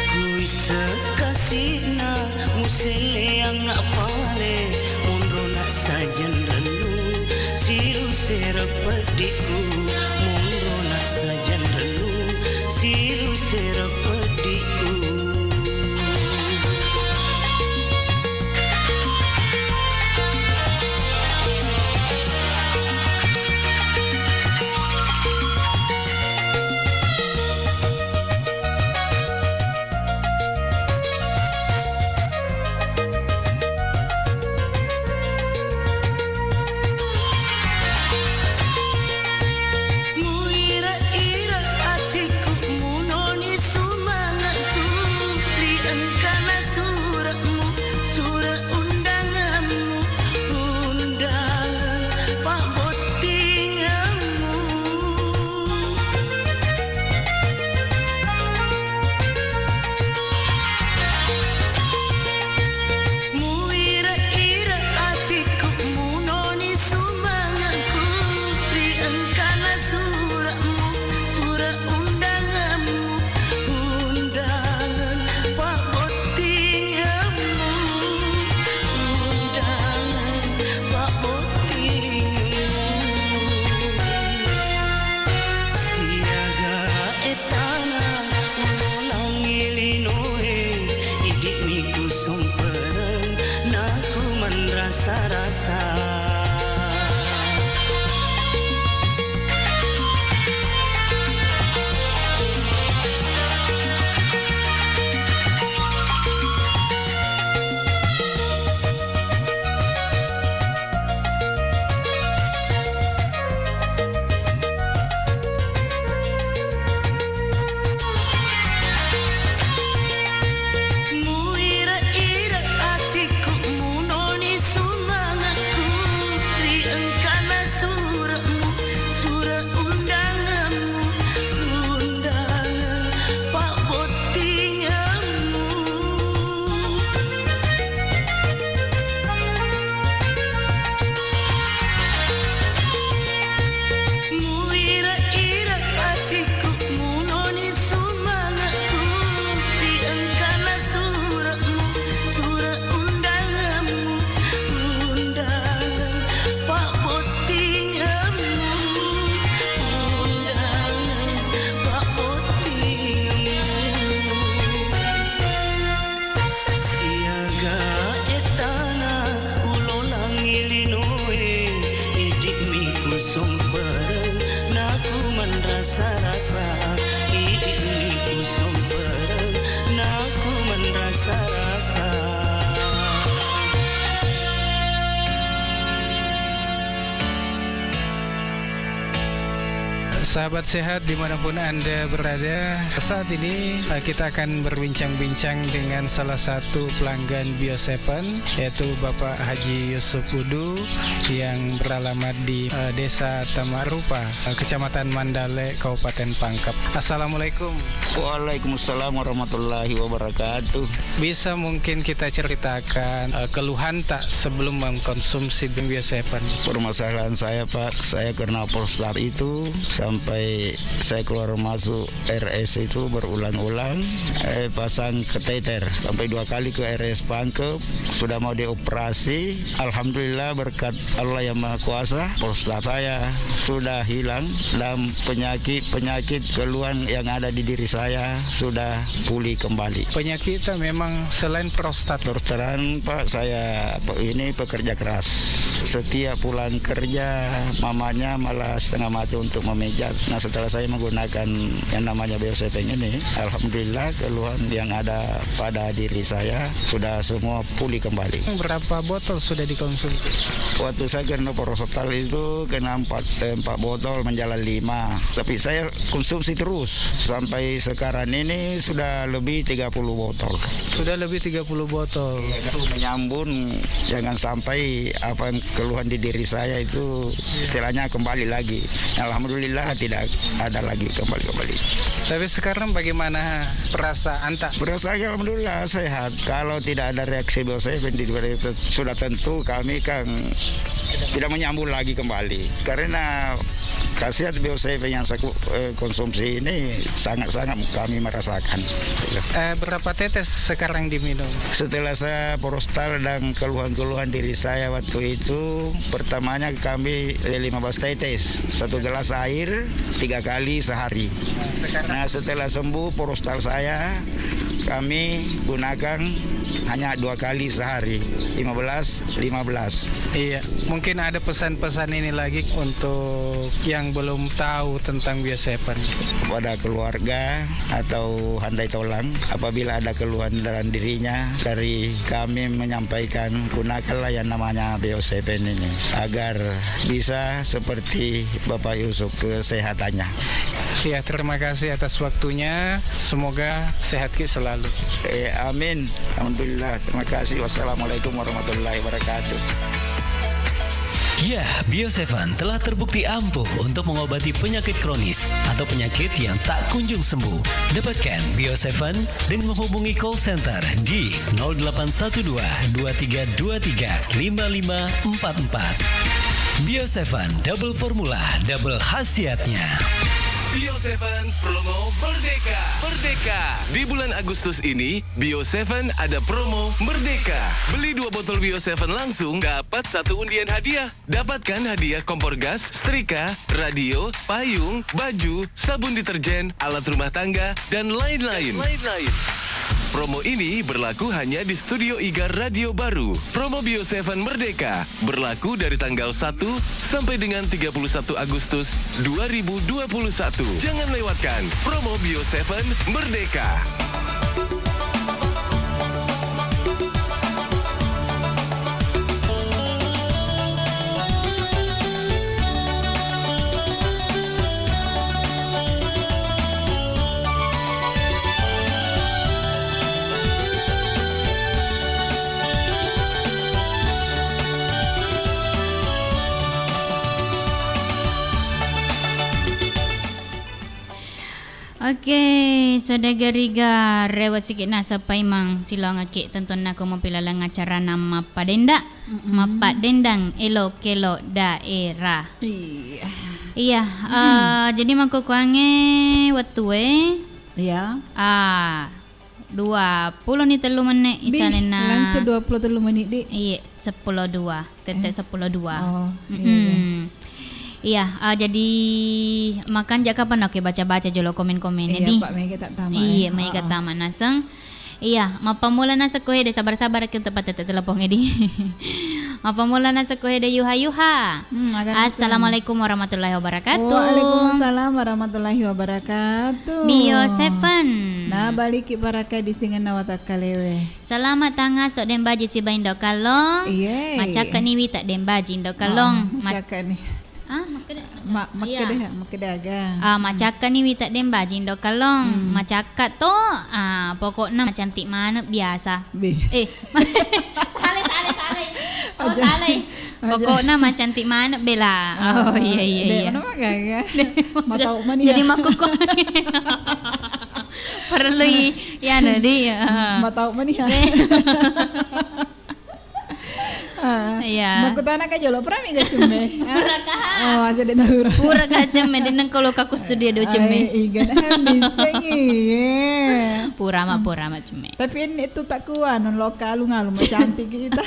Kuisseng kasi'na muselleang pale, monrona sajeng rennu, silusere peddi'ku, monrona sajeng rennu, silusere peddi'ku. Sura' undanganmu, undangan pabbottingemmu. Muira-ira atikku, munoni sumanga'ku, ri engkana sura'mu, sura' undanganmu, undangan pabbottingemmu, undangan pabbottingemmu. Siaga ettana ulolangngi linoe, idi'mi kusompereng naku manrasa-rasa, idi'mi kusompereng naku manrasa-rasa. Sahabat sehat dimanapun Anda berada, saat ini, eh, kita akan berbincang-bincang dengan salah satu pelanggan Bio Seven, yaitu Bapak Haji Yusuf Udu yang beralamat di, eh, Desa Tamarupa, eh, Kecamatan Mandale, Kabupaten Pangkep. Assalamualaikum. Waalaikumsalam warahmatullahi wabarakatuh. Bisa mungkin kita ceritakan, eh, keluhan tak sebelum mengkonsumsi Bio Seven? Permasalahan saya, Pak, saya kena prostat itu sampai saya keluar masuk R S itu berulang-ulang, eh, pasang kateter sampai dua kali ke R S Pangkep, sudah mau dioperasi. Alhamdulillah, berkat Allah Yang Maha Kuasa, prostat saya sudah hilang dan penyakit-penyakit keluhan yang ada di diri saya sudah pulih kembali. Penyakit itu memang selain prostat. Terus terang, Pak, saya pe-, ini pekerja keras. Setiap pulang kerja, mamanya malah setengah mati untuk memijat. Nah, setelah saya menggunakan yang namanya Bio Seven ini, alhamdulillah, keluhan yang ada pada diri saya sudah semua pulih kembali. Berapa botol sudah dikonsumsi? Waktu saya kena prostat itu kena empat, eh, empat botol menjalar lima. Tapi saya konsumsi terus. Sampai sekarang ini sudah lebih tiga puluh botol. Sudah lebih tiga puluh botol. Iya, itu menyambung, jangan sampai apa yang keluhan di diri saya itu istilahnya kembali lagi. Alhamdulillah, tidak ada lagi kembali-kembali. Tapi sekarang bagaimana perasaan, tak? Perasaan, alhamdulillah, sehat. Kalau tidak ada reaksi Bio Seven di, sudah tentu kami kan tidak menyambung lagi kembali. Karena khasiat Bio Seven yang saya ku-, eh, konsumsi ini sangat-sangat kami merasakan. Eh, berapa tetes sekarang diminum? Setelah saya prostat dan keluhan-keluhan diri saya waktu itu, pertamanya kami, eh, lima belas tetes, satu gelas air tiga kali sehari. Nah, sekarang? Nah, setelah sembuh prostat saya, kami gunakan hanya dua kali sehari, lima belas, lima belas. Iya, mungkin ada pesan-pesan ini lagi untuk yang belum tahu tentang Bio Seven. Kepada keluarga atau handai tolang, apabila ada keluhan dalam dirinya, dari kami menyampaikan, gunakanlah yang namanya Bio Seven ini agar bisa seperti Bapak Yusuf kesehatannya. Ya, terima kasih atas waktunya. Semoga sehat ki selalu. Eh, amin. Alhamdulillah. Terima kasih. Wassalamualaikum warahmatullahi wabarakatuh. Ya, Bio Seven telah terbukti ampuh untuk mengobati penyakit kronis atau penyakit yang tak kunjung sembuh. Dapatkan Bio Seven dengan menghubungi call center di nol delapan satu dua, dua tiga dua tiga, lima lima empat empat. Bio Seven Double Formula, double khasiatnya. Bio Seven Promo Merdeka. Merdeka. Di bulan Agustus ini, Bio Seven ada promo Merdeka. Beli dua botol Bio Seven langsung, dapat satu undian hadiah. Dapatkan hadiah kompor gas, setrika, radio, payung, baju, sabun deterjen, alat rumah tangga, dan lain-lain. Promo ini berlaku hanya di Studio Igar Radio Baru. Promo Bio Seven Merdeka berlaku dari tanggal satu sampai dengan tiga puluh satu Agustus dua ribu dua puluh satu. Jangan lewatkan promo Bio Seven Merdeka. Oke, saudagariga, rewa siki naseng paimeng silongekki tentuanna ko mopi laleng acarana mappadenda, mappaddendang elo-kelo daerah. Iya. Iya, eh, jadi makkukuangnge wettue, iya, ah, dua pulo ni tellu menne isanenna. Langsung dua pulo tellu menit, Di. Iya, seppulo dua, tette seppulo dua. Oh, iya, iya. Mm-mm. Iya, ah, jadi makanja kapan oke baca-baca jolo komen-komen, iya, Di. Pak, mega tak tama, iya, eh. Mega tama naseng. Iya, mappammula naseng ko hede, sabar-sabar ki untuk patete telepon, Di. Mappammula naseng ko hede, yuha-yuha. Hmm, aga naseng. Assalamualaikum warahmatullahi wabarakatuh. Waalaikumsalam warahmatullahi wabarakatuh. Bio Seven. Nabaliki baraka di singenna watakkalewe. Selamat tangaso Dembaji siba Indo Kallong. Iye. Macakka ni wita Dembaji Indo Kallong. Oh, macakka ni. Ah, makkeda, ma-, makkeda, iya, makkeda aga. Ah, macakka ni wita Dembaji Indo Kallong. Hmm. Macakka to, ah, pokokna macantik maneng biasa. Be. Eh, sale, sale, sale. Oh, aja. Sale. Aja. Pokokna macantik maneng bela. Ah, oh, iya, iya, de, iya. Mana mah gaga? Matau mani. Jadi ya? Makkuko. Perlu i, ya, no, Di, heeh. Matau mani ya? De. Ah, iya. Makkutana ka jolo, pura mi ga cemme? Pura ka. Oh, aja de tahu. Pura ka cemme, de nengko lo ka ku studio do cemme. Ai, iga dah misengi, ye. Pura ma, pura ma cemme. Tapi ini tu tak kuat, non lo ka alung-alung, cantik kita.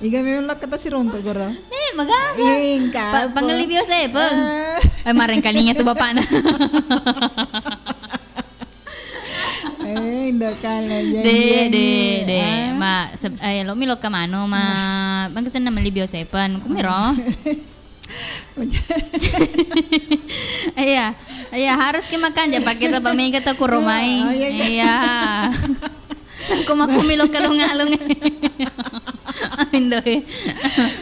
Iga memang lo kata si rontok goro. Eh, magaga. Ingka. Pa-, pangelli biasa ya, Peng? Eh. Eh, mareng kalinya tu bapakna. Eh, Indo Kallong, de, janjian de, ni, de. Ah. Ma, se-, eh, lo mi lo ka mano, ma, bang kesenna melli bio seven, kumiro. Iya, iya, harus ki makanja pake tapa mega to kuromai. Oh, iya, iya. Iya. Ko makumi lo kalung-alung. Indo e.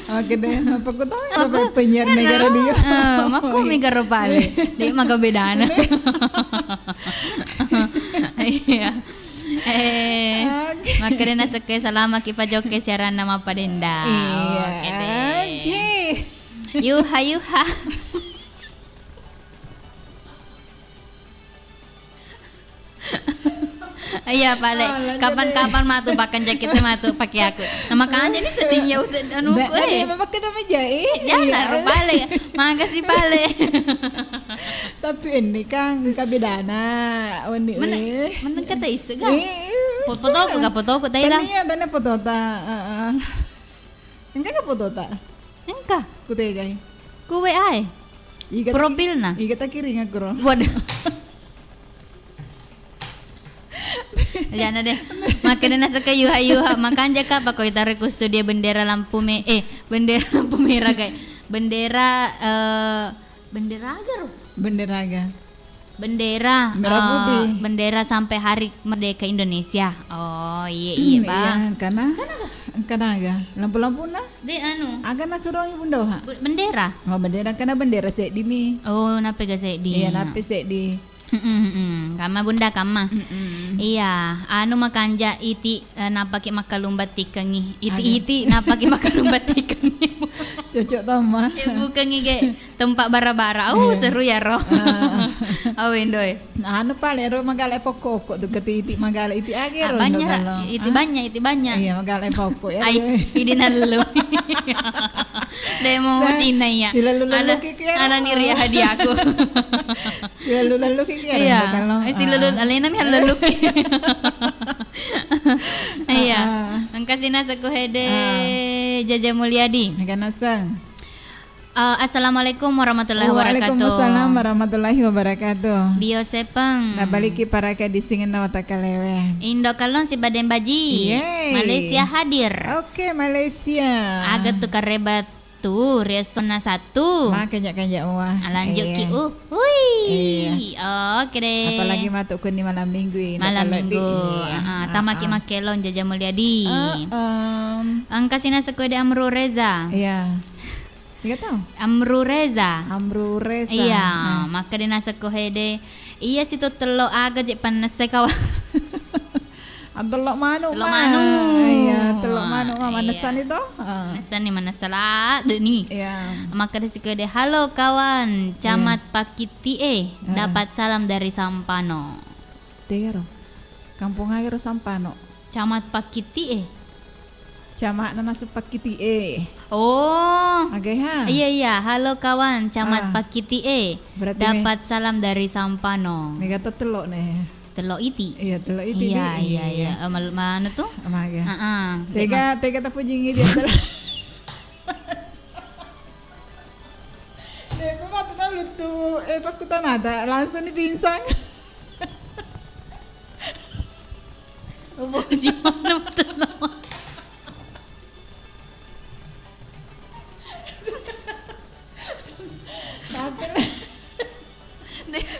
Oke deh, makkutana apa penyiar mega radio? Eh, makumi garo pale. De maga bedana. Iya. Eh, oke. Makkeda naseng ko salama ki pajokke siaranna mappadenda. Iya, oke deh. Oke. Yuha, yuha. Iya, pale. Oh, lanjut deh. Kapan-kapan matu pakan jaketnya matu pake aku. Nah, makanya ini sedihnya usah anu. Nda, ku, nda, eh. Dia memang kena meja, eh. Jangan, iya, pale. Makasih, pale. Tapi ini kan kabedana, wenni, meneng, eh. Meneng kata isu, kan? Eh, foto-foto aku, kan foto aku, tadi lah. Tania, tania foto ta, heeh. Engka ga foto ta? Engka. Ku tegai. Ku W A e. Iga ta-, profilna. Iga takiring aku ro. Waduh. Jana deh. Makkeda naseng ko yuha-yuha. Makanja ka pakoi taro ku studio bendera lampu me-, eh, bendera lampu merah, guys. Bendera, eh, Bendera aga ro? Bendera aga? Bendera, merah, eh, putih. Bendera sampai Hari Merdeka Indonesia. Oh, iya, iya, hmm, Pak. Iya, karena, karena aga? Lampu-lampuna? De, anu. Aga nasurongi Bunda Wah? Bu-, bendera. Oh, bendera, karena bendera seddi mi. Oh, napega seddi? Iya, nape seddi. Mm-mm, mm-mm. Kamma, Bunda, kamma. Mm-mm. Iya, anu makanja iti, eh, napaki makkalumba tikkengi. Iti-iti napaki makkalumba tikkengi. Cocok to, Ma. Eh, bukangi ge. Tempat bara-bara. Oh, iya, seru ya, ro. Ah. Oh, Indo e. Anu pale ro magala pokok-pokok tu keti iti magala iti age ro. Ah, banyak, Indo Kallong. Iti banyak, iti banyak. Iya, magala pokok ya. Ai, ro. Idi nallu. Demo Cina ya. Silalu-lalu ala, kiki ya, ala ro. Niri hadiahku. Silalu-lalu kiki ya, iya, Indo Kallong. Eh, silalu, ah, alena mi lalu. Iya. Ah, ah. Engka sinaseng ku hede, ah, Jaja Mulyadi. Mega naseng. Eh, assalamualaikum warahmatullahi wabarakatuh. Waalaikumsalam warahmatullahi wabarakatuh. Bio Sepeng. Nabaliki paraka di singenna watakkalewe. Indo Kallong siba Dembaji. Yeay. Malaysia hadir. Oke, Malaysia. Aga tu kareba tu, riasona satu. Ma, kanja-kanja mua. Alanjut ki, iya, uh, hui. Iya. Oke deh. Apalagi matu kunni malam minggu ini. Malam minggu. Iya. Ah, ah, tamaki, ah, ah, makkelong Jaja Mulyadi. Ah, em. Engka sinaseng ku hede Amru Reza. Iya. Iga tau? Amru Reza. Amru Reza. Iya, nah. Makkeda naseng ku hede. Iya situ tello aga je pannessai kawa. Tello manu, tello manu. Iya, tello manu, ma. Iya. Manessani to? Ah. Manessani, manessa ladde ni. Iya. Makkeda sikede, "Halo kawan, Camat Pakkitti e, dapat salam dari Sampano." Tegaro. Kampung agaro Sampano. Camat Pakkitti e. Camatna naseng Pakkitti e. Oh. Aga ha? Iya, iya. "Halo kawan, Camat Pakkitti e. Berarti dapat salam dari Sampano." Mega to tello ne. Tello iti. Iya, tello iti. Iya, iya, iya. Eh, mal-, manu tu? Maga. Heeh. Tega, tega tapojingi dia tello. De'pa matu naluttu, eh, pakkutanata, langsung ni pingsan. Upoji maneng tello. Tapi de-, de-,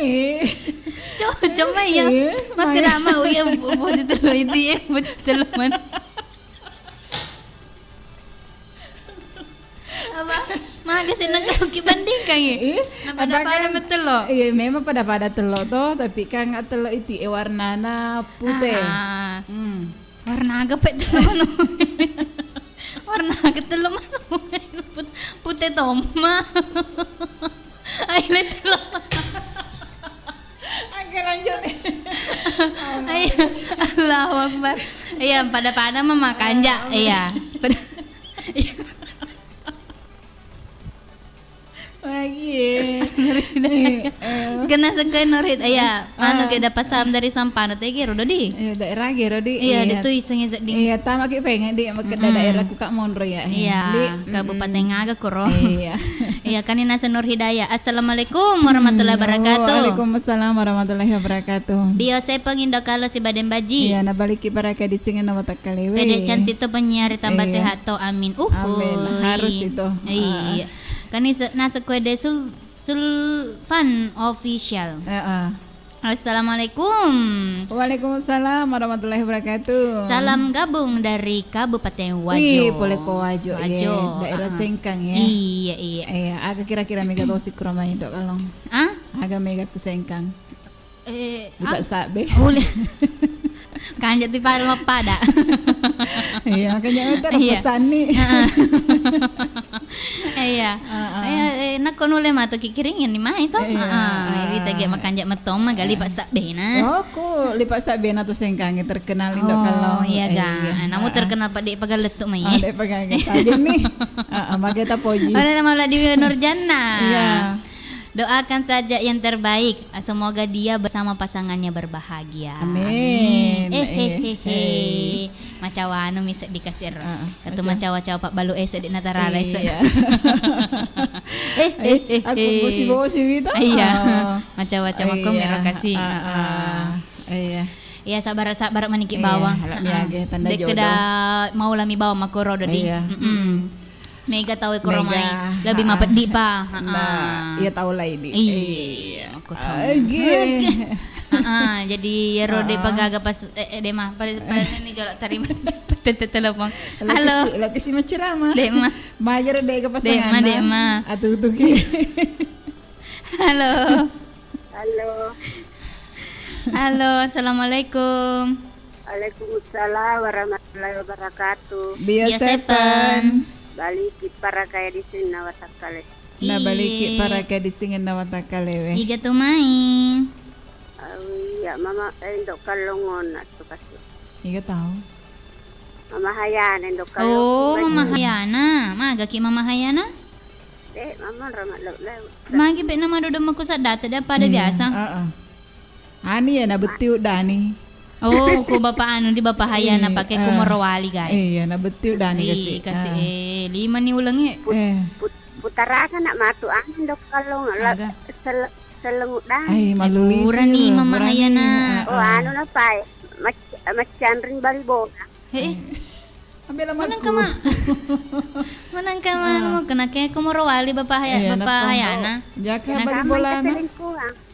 eh. Cocok mai ya. Eh, makkeda mau ya, upoji tello iti, eh, upoji tello maneng. Apa? Maga senna kau kibandingkan ya? Eh, pada-pada kan, matello. Iya, memang pada-pada tello to, tapi kan tello iti, eh, warnana putih. Ah. Hmm. Warna aga pe tello manu? Warna aga tello manu? Put-, putih tomma. Ayo, tello. Oke, lanjut. Ayo, Allahu Akbar. Iya, pada-pada mah makanja. Iya. Pada-, iya. Lagi ya. Kena sengkai norit. Iya, anu, ke dapat salam dari Sampano, tegi ro, Dodi. Iya, daerah ge, Dodi. Iya, itu iseng-iseng ding. Iya, tama ki pengen di makkeda daerah ku Kak Monro ya. Iya, Kabupaten aga koro. Iya. Iya, kan ini Nur Hidayah. "Assalamualaikum warahmatullahi wabarakatuh." Waalaikumsalam warahmatullahi wabarakatuh. Bio Sepeng, Indo Kalo si Baden Baji. Iya, nabaliki baraka di singenna watakkalewe. Pede cantik to penyiar tambah sehat to. Amin. Uhuy. Amin. Harus itu. Iya. Kan ini se-, nasa kue de sul-, Sulfan Official. Heeh. Assalamualaikum. Waalaikumsalam warahmatullahi wabarakatuh. Salam gabung dari Kabupaten Wajo. Wih, pole ko Wajo, Wajo, iya. Daerah Sengkang, ya. Iya, iya. Iya, aga kira-kira mega tosi kurama Indo Kalo? Ah? Aga mega ku Sengkang? Eh, lipat sabbe. Boleh. Kanja tu pada mappada. Iya, makanya minta pesan nih. Heeh. Iya. Heeh. Iya, eh, nakko nulle matu kikiring ini mai to. Iya. Heeh. Jadi tege makanja metong mah gali lipat sabbena. Oh, ku lipat sabbena tu Sengkang terkenal Indo Kalo. Oh, iya ga. Namu terkenal pada pagal lettu mai. Ada pagal tajam nih. Heeh, mage tapoji. Ada nama Ladi Nurjanna. Iya. Doakan saja yang terbaik. Semoga dia bersama pasangannya berbahagia. Amin. Amin. Eh, eh, eh, eh. Macawa anu mi seddi kasir. Heeh. Katu macawa-cawa pabbalu e seddi natarala e. Iya. Eh, eh, eh, aku bosi-bosi mi to. Iya. Macawa-cawa ko mero kasi. Heeh. Iya. Iya, sabar-sabar maniki bawang. Heeh. Dekkeda mau lami bawang makoro, Dodi. Iya. Mm-mm. Mega tau e koromai. Lebih mapeddi pa. Heeh. Iya tau lai di. Iya, aku tau. Oke. Heeh, jadi iyaro de pagaga pas, eh, eh, de ma, pada, pada ni jolo tarima. Tete telepon. Halo. Lokasi macerama. De ma. Mager de ke pasangan. De ma, de ma. Atutuki. Halo. Halo. Halo, assalamualaikum. Waalaikumsalam warahmatullahi wabarakatuh. Biasa pen. Baliki parakaya di sinna watakkale. Nabaliki parakaya di sinna watakkale we. Iga tu mai. Iya, mama, eh, Indo Kalo ngona tu kasi. Iga tau. Mama Hayana Indo Kalo. Oh, Mama Hayana. Magaki Mama Hayana? Eh, mama rama lau lau. Magi be nama dodo mako sadda te pada biasa. Heeh. Ani ya, na betti uddani. Oh, ko bapak anu di bapak Hayana pake ko Morowali, guys. Iya, na betti uddani kasi. Kasi, eh, lima ni ulengnge. Put-, put-, putaraka nak matu angin dok kalau nggak seleng uddani. Ai, malu lisi. Purani Mama Hayana. Oh, anu na pai. Mac-, macanring bali bola. Heeh. Ambil lama. Menang kama. Menang kama anu kena ke ko Morowali bapak Haya-, bapak Hayana. Jaka bali bola na.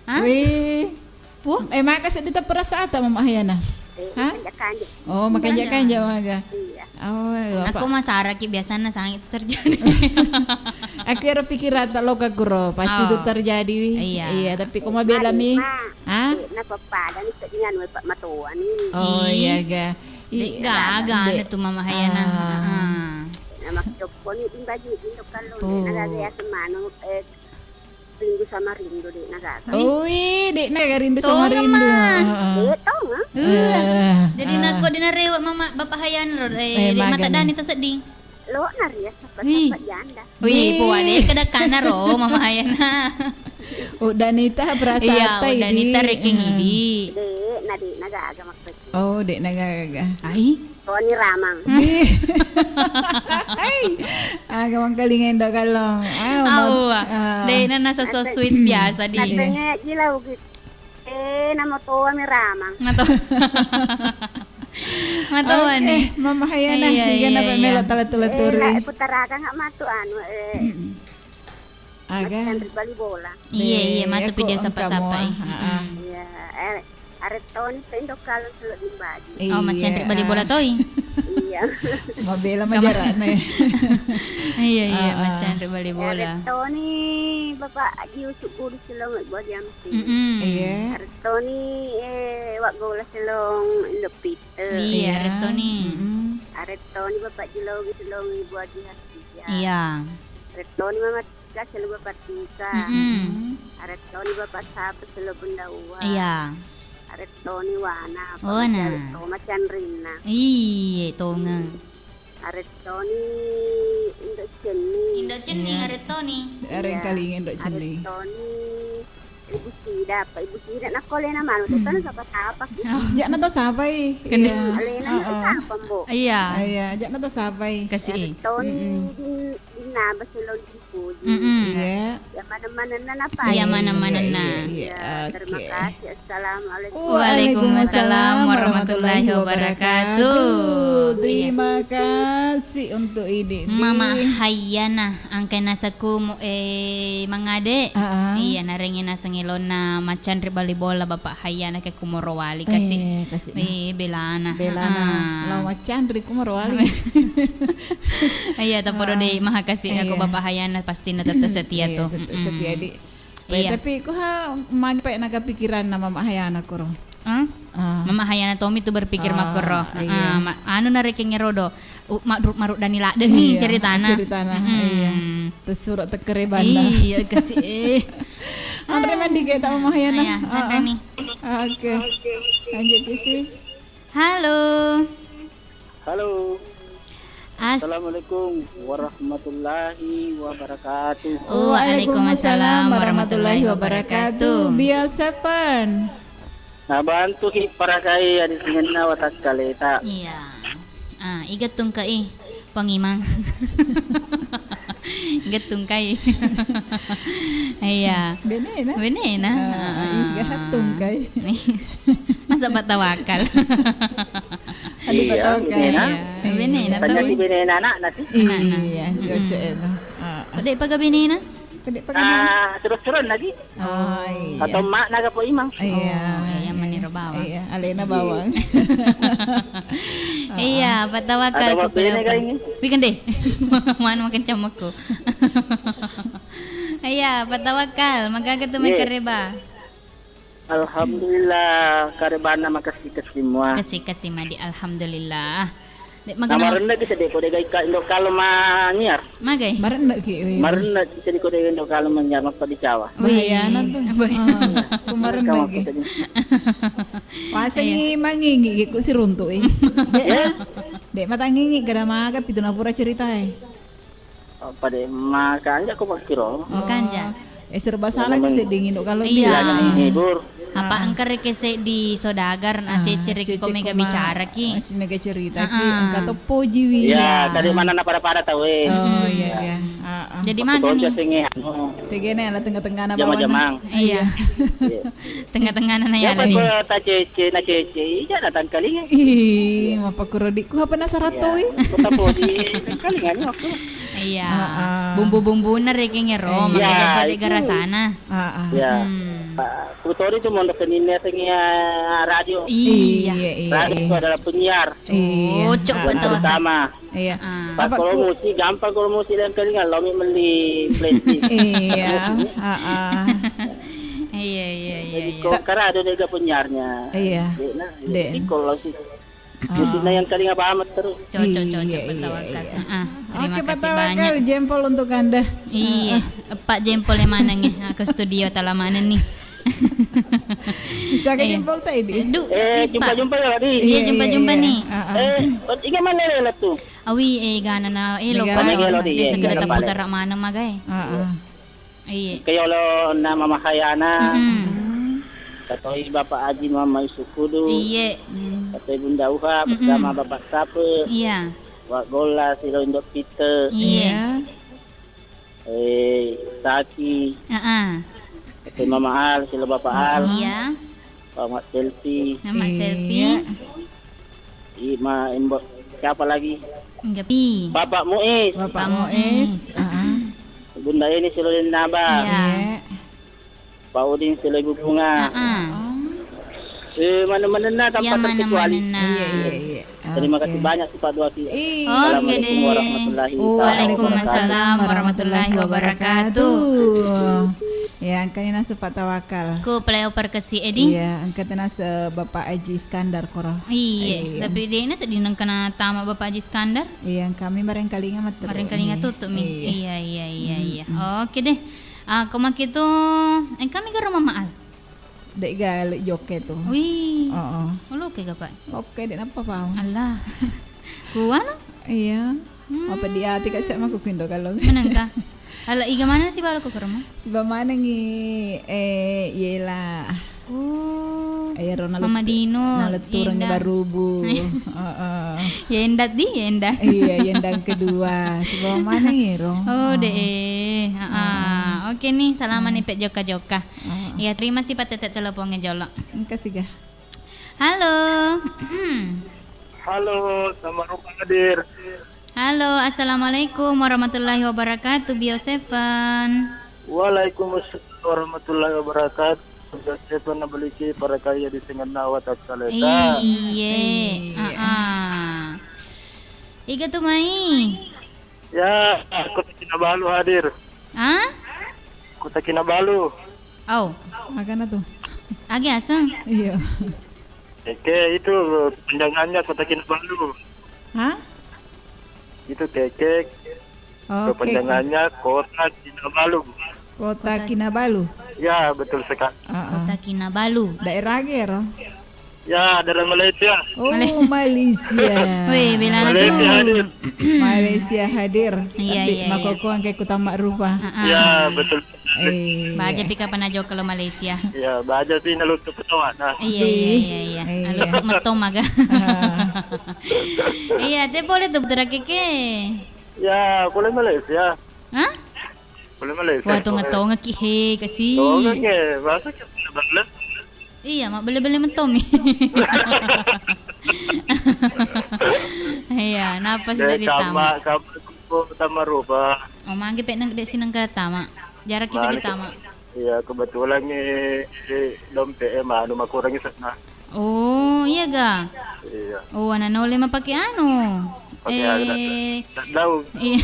Hah? Wih. Puh? Eh, maka seddi ta perasa ata Mama Hayana. Eh, hah? Kanja-kanja. Oh, makanja-kanja maga. Iya. Oh, apa? Aku masaraki biasanna sangat terjadi. Aku ero pikiran tak loka kuro, pasti itu terjadi wi. Iya. Iya, tapi ko mabela mi. Hah? Eh, napa pada ni seddingan we Pak Matoa ni. Oh, iya ga. Dek gaga anu tu Mama Hayana. Heeh. Nama jokko ni bimbaji indo kallo. Dek nagaga ya semanu, eh, Rindu sama rindu, dek nagaga. Ui, dek nagaga rindu sama rindu. Heeh. Dek tong, ah? Iya. Jadi nako dena rewe Mama Bapak Hayana ro, eh, dek mata dani tasedding. Lo narias sapa-sapa janda. Wih, puade kada kana ro Mama Hayana. Udanita berasa. Iya, udanita rekeng idi. Dek, na dek nagaga maksudnya. Oh, dek nagaga. Ai. Toni ramang. Hai. Ah, gawang kalinga indo kallong. Ah, mau, ah. Dek nana so sweet biasa di. Natanya ji lah gitu. Eh, nama toa mi ramang. Mato. Matoa ni. Mama Hayana, iya, iya, napa melo tala-tala turi. Eh, putarakang nggak matu anu, eh. Aga? Mas Chandri bali bola. Iya, iya, matu video sapa-sapa. Iya, eh, arettoni tendo kalau selo dimbaji. Oh, Mas Chandri bali bola toi. Iya. Mabela majarana ya. Iya, iya, Mas Chandri bali bola. Arettoni Bapak Haji Usuk Budi selong buat jam. Iya. Arettoni, eh, Wak Gola selong Indo Peter. Iya, arettoni. Arettoni Bapak Jilogi selong Ibu Haji Hafizah. Iya. Arettoni Mama Tika selong Bapak Tika. Arettoni Bapak Sapa selong Bunda Uwa. Iya. Arettoni Wana, Wana. Toma Canrinna. Iye, tonga. Arettoni Indo Cenni. Indo Cenni, arettoni. Areng kalinga Indo Cenni. Arettoni Ibu Sida, apa Ibu Sida nakko lena manu, tetana sapa-sapa ki. Jakna to sapai. Alena sapa, Mbok? Iya. Iya, jakna to sapai. Kasi. Arettoni din-, dinna baselong dipuji. Iya. Iya mana-mana napa? Iya, mana-mana. Iya, terima kasih. Assalamualaikum. Waalaikumsalam warahmatullahi wabarakatuh. Terima kasih untuk ini. Mama Hayana, angkai nasaku mo-, eh, mangade. Iya, narengi naseng elonna macanri bali bola Bapak Hayana ke kumoro wali kasi. Eh, kasi. Eh, belana. Belana. Lo macanri kumoro wali. Iya, tapodo deh, maha kasih aku Bapak Hayana pasti na tetap setia tuh. Tetap setia di. Iya. Tapi ko ha magi pa naga pikiran na Mama Hayana koro. Hah? Mama Hayana Tommy tu berpikir makkoro. Iya. Anu narekeng erodo. Maru maru dani ladde ni ceritana. Ceritana. Iya. Tersurat tekere banda. Iya kasi. Anre mandi ke tak Mama Hayana. Iya, anre ni. Oke. Lanjut isi. Halo. Halo. Assalamualaikum warahmatullahi wabarakatuh. Waalaikumsalam warahmatullahi wabarakatuh. Biasa pan. Nabantu ki parakai adi singenna watakkaleta. Iya. Ah, iga tungkai pangimang. Gettung kai. Iya. Benena. Benena. Ah, iga tungkai. Masa patawakal. Adi patawakal. Iya. Benena. Tanya si benena anak nanti. Iya, cocok itu. Dek paga benena? Dek paga. Ah, terus-terus lagi. Oh, iya. Atau mak naga po imang. Iya. Oh, iya, maniro bawang. Iya, alena bawang. Iya, patawakal ku pelewa. Weekend deh. Mana makan camaku. Iya, patawakal. Magaga tu main kareba. Alhamdulillah, karebanna makasih ke semua. Kasih-kasih madi, alhamdulillah. Dek magana. Marenna ki sedeko de gaika indo kalo mangiar. Magai? Marenna ki. Marenna ki sedeko de indo kalo mangiar mappa dicawa. Bahayana tu. Ku marenna ki. Wasengi mangingi ki ku siruntu i. Dek ma-, dek matangingi kada maga pitu napura ceritae. Apa de makanja ko pakkiro? Makanja. Eh, serba salah ki sedding indo kalo. Iya. Hibur. Apa engka rekese di sodagar na cecere ki ko mega bicara ki. Mega cerita ki. Engka to poji wi. Iya, tadi mana na pada-pada tau e. Oh iya iya. Jadi magani. Tegene ala tengah-tengah na bawang. Iya. Tengah-tengah na ya. Apa ko ta cece na cece ija na tangkalinga. Ih, mapakuro diku apa na saratoi. Kota poji tangkalinga ni aku. Iya. Bumbu-bumbuna rekeng ero, makanya kode garasana. Iya. Kutori tu mondo keninna tengah radio. Iya. Iya, iya, Radio itu iya. adalah penyiar. Iya. Cocok Ah, betul. Pertama. Iya. Ah. Pas Apa kalau ku- musik gampang, kalau musik yang kelingan lo meli playlist. Iya. Musik. Ah, ah. Iya, iya, iya, Jadi iya. Kok karena ada juga penyiarnya. Iya. Dek, nah, Dek. Ikut lo sih. Oh. Musikna yang kalinga bamet terus. Cocok, cocok, Iya, Pak iya, Tawakal. iya. Heeh. Terima Oke, Pak kasih Tawakal, banyak. Jempol untuk Anda. Iya, Heeh. Pak Jempol yang mana nih? Ah, ke studio tala mana nih? Bisa ke Iya. Jempol tak ini? Du, Eh, eh, Pak. jumpa-jumpa ya, Wadi. Iya, Iya, jumpa-jumpa iya, iya. nih. Heeh. Eh, ingat mana Lela tuh? Awi, eh, gana na, eh, Negara. lupa. Negara, Desa iya, kereta iya. putar mana magai? Heeh. Iya. Kayolo na Mama Hayana. Mm-mm. Katoi Bapak Haji Muhammad Yusuf Kudu. Iya. Katoi Bunda Uha Mm-mm. bersama Bapak Sape. Iya. Wak Gola, Silo Indok Pite. Iya. Iya. Eh, Saki. Heeh. Katoi Mama Al, Silo Bapak Al. Iya. Pak Mat Selfie. Nama Iya. Selfie. Ima, Imbo, siapa lagi? Enggak pi. Bapak Muiz. Bapak Pak Muiz. Muiz. Ah. Bunda Eni Silolin Naba. Iya. Iya. Pak Udin Silo Ibu Bunga. Ah, ah. Oh. Eh, mana-mana tanpa Yang terkecuali. mana-mana. Iya, iya, iya. Terima Oke. kasih banyak, Pak Dua Ki. Iya. Oke Assalamualaikum deh. warahmatullahi taala Waalaikumsalam wabarakatuh. warahmatullahi wabarakatuh. Ya, engkani naseng Pak Tawakal. Ku playoper ke si Edi. Iya, engka tenase Bapak Haji Iskandar koro. Iya, Iya. tapi dia ini sedih nengkana tama Bapak Haji Iskandar. Iya, kami barangkalinga matteru. Barangkalinga Iya. tutup mi. Iya. Iya, iya, iya, iya. Mm-mm. Oke deh. Ah, ko makitu, eh, kami ke rumah Maal. Dek gale jokke tu. Wih. Heeh. Oh, loke ga, Pak? Loke dek napa pau? Allah. Ku anu? Iya. Hmm. Apa di ati ka sia mako kindo kalau. Menengka. Ala iga mana si balo ko kermo? Siba manengi, eh, Yela. Oh. Ero Mama nalet-, Dino, nalettureng Yenda. Barubu. Heeh. Yenda di, Yenda. Iya, Yenda yang kedua. Siba manengi ero. Oh, deh. Heeh. Heeh. Oke nih, salama nih, Pek Joka-Joka. Ah. Iya, terima sih, Pak, tete teleponnya jolo. Engka siga. Halo. Halo, sama Rupa hadir. Halo, assalamualaikum warahmatullahi wabarakatuh, Bio Seven. Waalaikumsalam warahmatullahi wabarakatuh. Bio Seven nabeliki para kaya di sengenna watakkale ta. Iye. Iya. Heeh. Iga tu mai? Ya, Kota Kinabalu hadir. Ah? Kota Kinabalu. Oh. Magana tu? Agi aseng? Iya. Keke itu panjangannya Kota Kinabalu. Hah? Itu Keke. Oh, Keke. Kepanjangannya Kota Kinabalu. Kota Kota Kinabalu? Ya, betul sekali. Ah, ah. Kota Kinabalu. Daerah agi ero? Ya, dari Malaysia. Oh, Malay-, Malaysia. Weh, bela Malaysia tu. Hadir. Malaysia hadir. Iya, Tapi iya, iya. Makoko angke kutama rupa. Ah, ah. Ya, betul. Eh. Baja pi kapan aja kalau Malaysia. Ya, baja pi nalutu pesawat. Nah. Iya, iya, iya, iya. Iya. Nalutu metom aga. Ah. Iya, te boleh tu putra keke. Ya, boleh Malaysia. Hah? Boleh Malaysia. Wah, tonga-tonga ki he kasi. Tonga ke, bahasa ke bela-bela. Iya, mak bela-bela metomi. Iya, napa sih jadi tama? Kama, kama, kama rupa. Oh, manggi pe nang dek sinang kala tama. Jarak ki segi tama. Iya, kebetulan ni si dompet e manu makurangi sana. Oh, iya ga? Iya. Oh, ana nole mapake anu. Pake anu, eh, tak, tak tahu. Iya.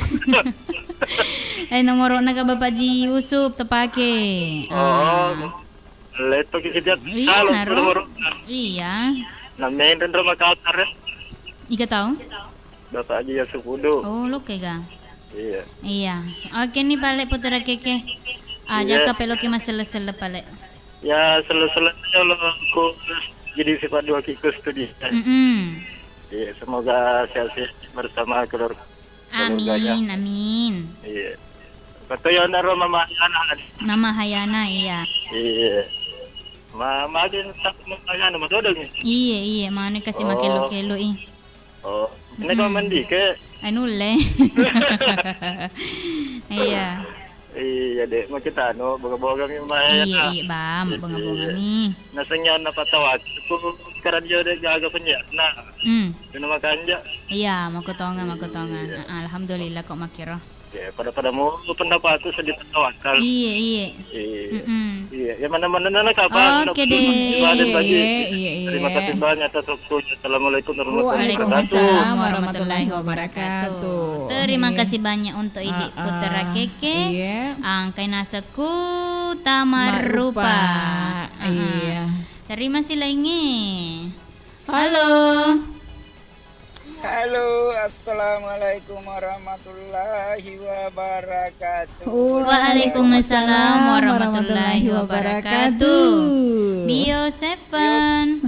Eh, nomorna ga Bapak Ji Yusuf tepake. Oh, ah. Letto ki setiap. Iya, halo, naro. Nomor. Iya. Nah, main dan rumah kasar ya. Iga tahu? Bapak Haji Yusuf Udu. Oh, lo kega? Iya. Iya. Oke nih, pale putra keke. Ah, iya. Jaka peloki maselle-selle pale. Ya, selle-selle aja lo ku jadi sifat dua kikus tuh dia. Mm-mm. Iya, semoga sehat-sehat bersama keluarga, keluarganya. Amin, amin. Iya. Betul ya, naro Mama Hayana. Mama Hayana, iya. Iya. Ma, ma aja tak Mama Hayana, ma dodong ya? Iya, iya, mana kasih, oh, makelo-kelo, ih. Oh, ini kau mandi ke? Anu le. Iya. Iya, dek, mau kita anu, bunga-bunga mi, Mama Hayana. Iya, iya, bam, bunga-bunga mi. Nasengnya na patawak. Aku sekarang dia dek gaga penyiar. Nah, hmm. Kena makan aja. Iya, makutonga, makutonga. Iya. Ah, alhamdulillah kok makiro. Ya, pada-pada mau pendapatku sedih tawakal. Iya, iya. Iya. Mm-mm. Iya, Ya, mana-mana nana kabar. Oke deh. Ibadah pagi. Iya, iya, iya. Terima kasih banyak atas waktunya. Assalamualaikum warahmatullahi wabarakatuh. Waalaikumsalam warahmatullahi wabarakatuh. Iya. Terima kasih banyak untuk Idi Putra Keke. Iya. Angkai naseku Tamarupa. Marupa. Iya. Terima kasih lainnya. Halo. Halo, assalamualaikum warahmatullahi wabarakatuh. Waalaikumsalam warahmatullahi wabarakatuh. Bio Seven.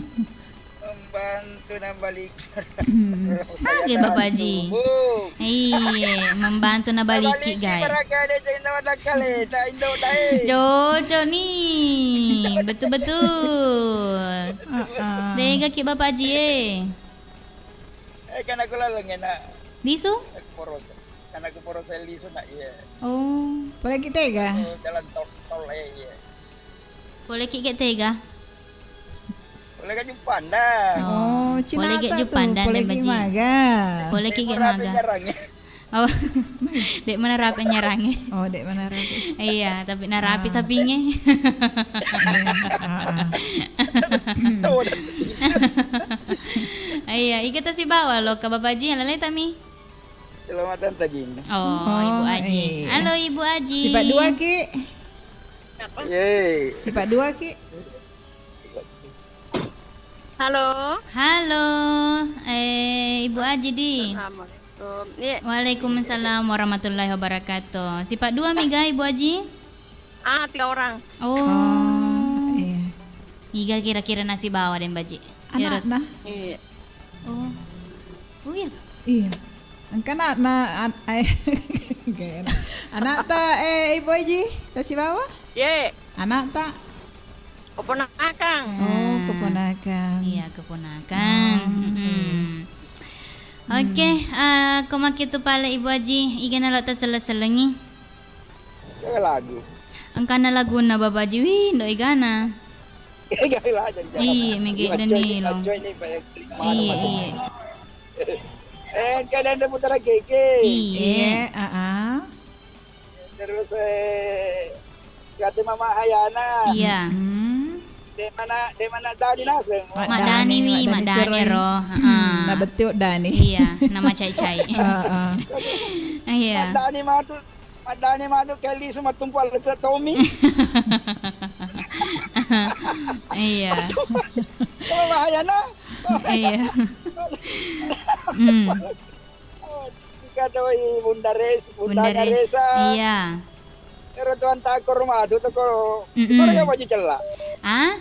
Membantu nambalik. Oke, Bapak Haji. Iya, membantu nabaliki, guys. Cocok nih, betul-betul. Heeh. Dega ki Bapak Haji, eh. Eh, kan aku laleng enak. Lisu? Aku porosa. Kan aku porosa lisu nak, iya. Oh. Pole ki tega? Oh, jalan tol, tol, eh, iya. Pole ki ge tega? Pole ka Jupanda. Oh, pole ge Jupanda, pole ki maga. Pole ki ge maga. Oh. Dek mana rapi nyarange. Oh, dek mana rapi. Iya, tapi narapi sapinge. Iya, heeh. Iya, ika tasibawa lo ka Bapak Haji, lalai tami. Selamat tajin. Oh, Ibu Aji. Iya. Halo, Ibu Aji. Sipak dua ki. Yeay. Sipak dua ki. Halo. Halo, eh, Ibu Aji di. Assalamualaikum. Iya. Waalaikumsalam warahmatullahi wabarakatuh. Sipak dua miga, Ibu Aji? Ah, tiga orang. Oh. Oh, iya. Iga kira-kira nasibawa den baji? Anakna? Iya. Oh. Oh iya. Iya. Engka anakna, an-, eh, gaya. Anakta, eh, Ibu Aji, tasibawa? Ye. Anakta? Keponakan. Oh, keponakan. Iya, keponakan. Oh, iya. Mm-mm. Oke, eh, ko makitu pale Ibu Aji, igana lo taselleng-sellengi? Iya, lagu. Engkana lagunna Bapak Aji, wih, ndo igana. Iya, lagu. Iya, mege Danilo. Iya, iya. Eh, engka Danda Putra Keke. Iya. Iya, heeh. Terus, eh, kate Mama Hayana. Iya. Hmm. Dek mana, dek mana Dani naseng? Mak Dani, Dani, wi, Mak Dani ro. Heeh. Na betul Dani. Iya, nama cai-cai. Heeh. Iya. Mak Dani matu, Mak Dani matu kali sama tumpu aleke Tommy. Iya. Mama Hayana. Iya. Hmm. Oh, engka toi Bunda Res-, Bunda Bunda Res-, Resa. Iya. Ero Tuan Takor matu toko. Mm-mm. Sura ga baju cella? Ah?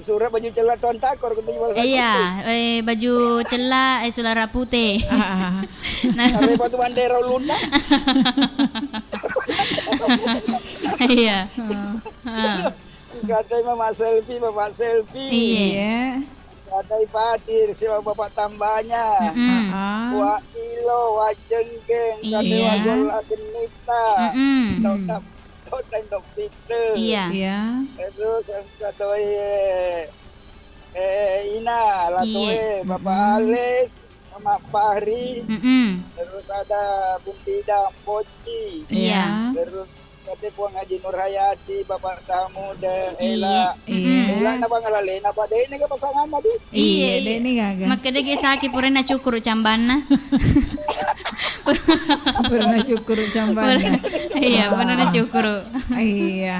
Sura baju cella Tuan Takor, kutu jual satu. Iya, eh, baju cella, eh, sulara pute. Ah, ah, ah. Nah. Are batu bandera ulunna. Iya. Oh. Ah. Katai Mama Selfie, Bapak Selfie. Iya. Iya. Katai Patir, sibawa Bapak Tambanya. Mm-mm. Heeh. Wa Ilo, Wa Jengkeng, katai Wa Golla Genita. Mm-mm. Dok Tap-, Dok Tendok Pite. Iya. Iya. Terus engka toi, eh, Ina, Latoe, iya, Bapak Ales, Mama Fahri. Mm-mm. Terus ada Bunda Ida, Poci. Iya. Iya. Terus Kate Puang Haji Nur Hayati, Bapak Tamu, de, iya. Ela. Iya. Mm-mm. Ela na Bang Lale, na Pak Deni ke pasangan tadi? Iya, iya, Deni gaga. Makkeda ge saki purana cukuru cambanna. Purana cukuru cambanna. Pura-, iya, purana cukuru. Iya.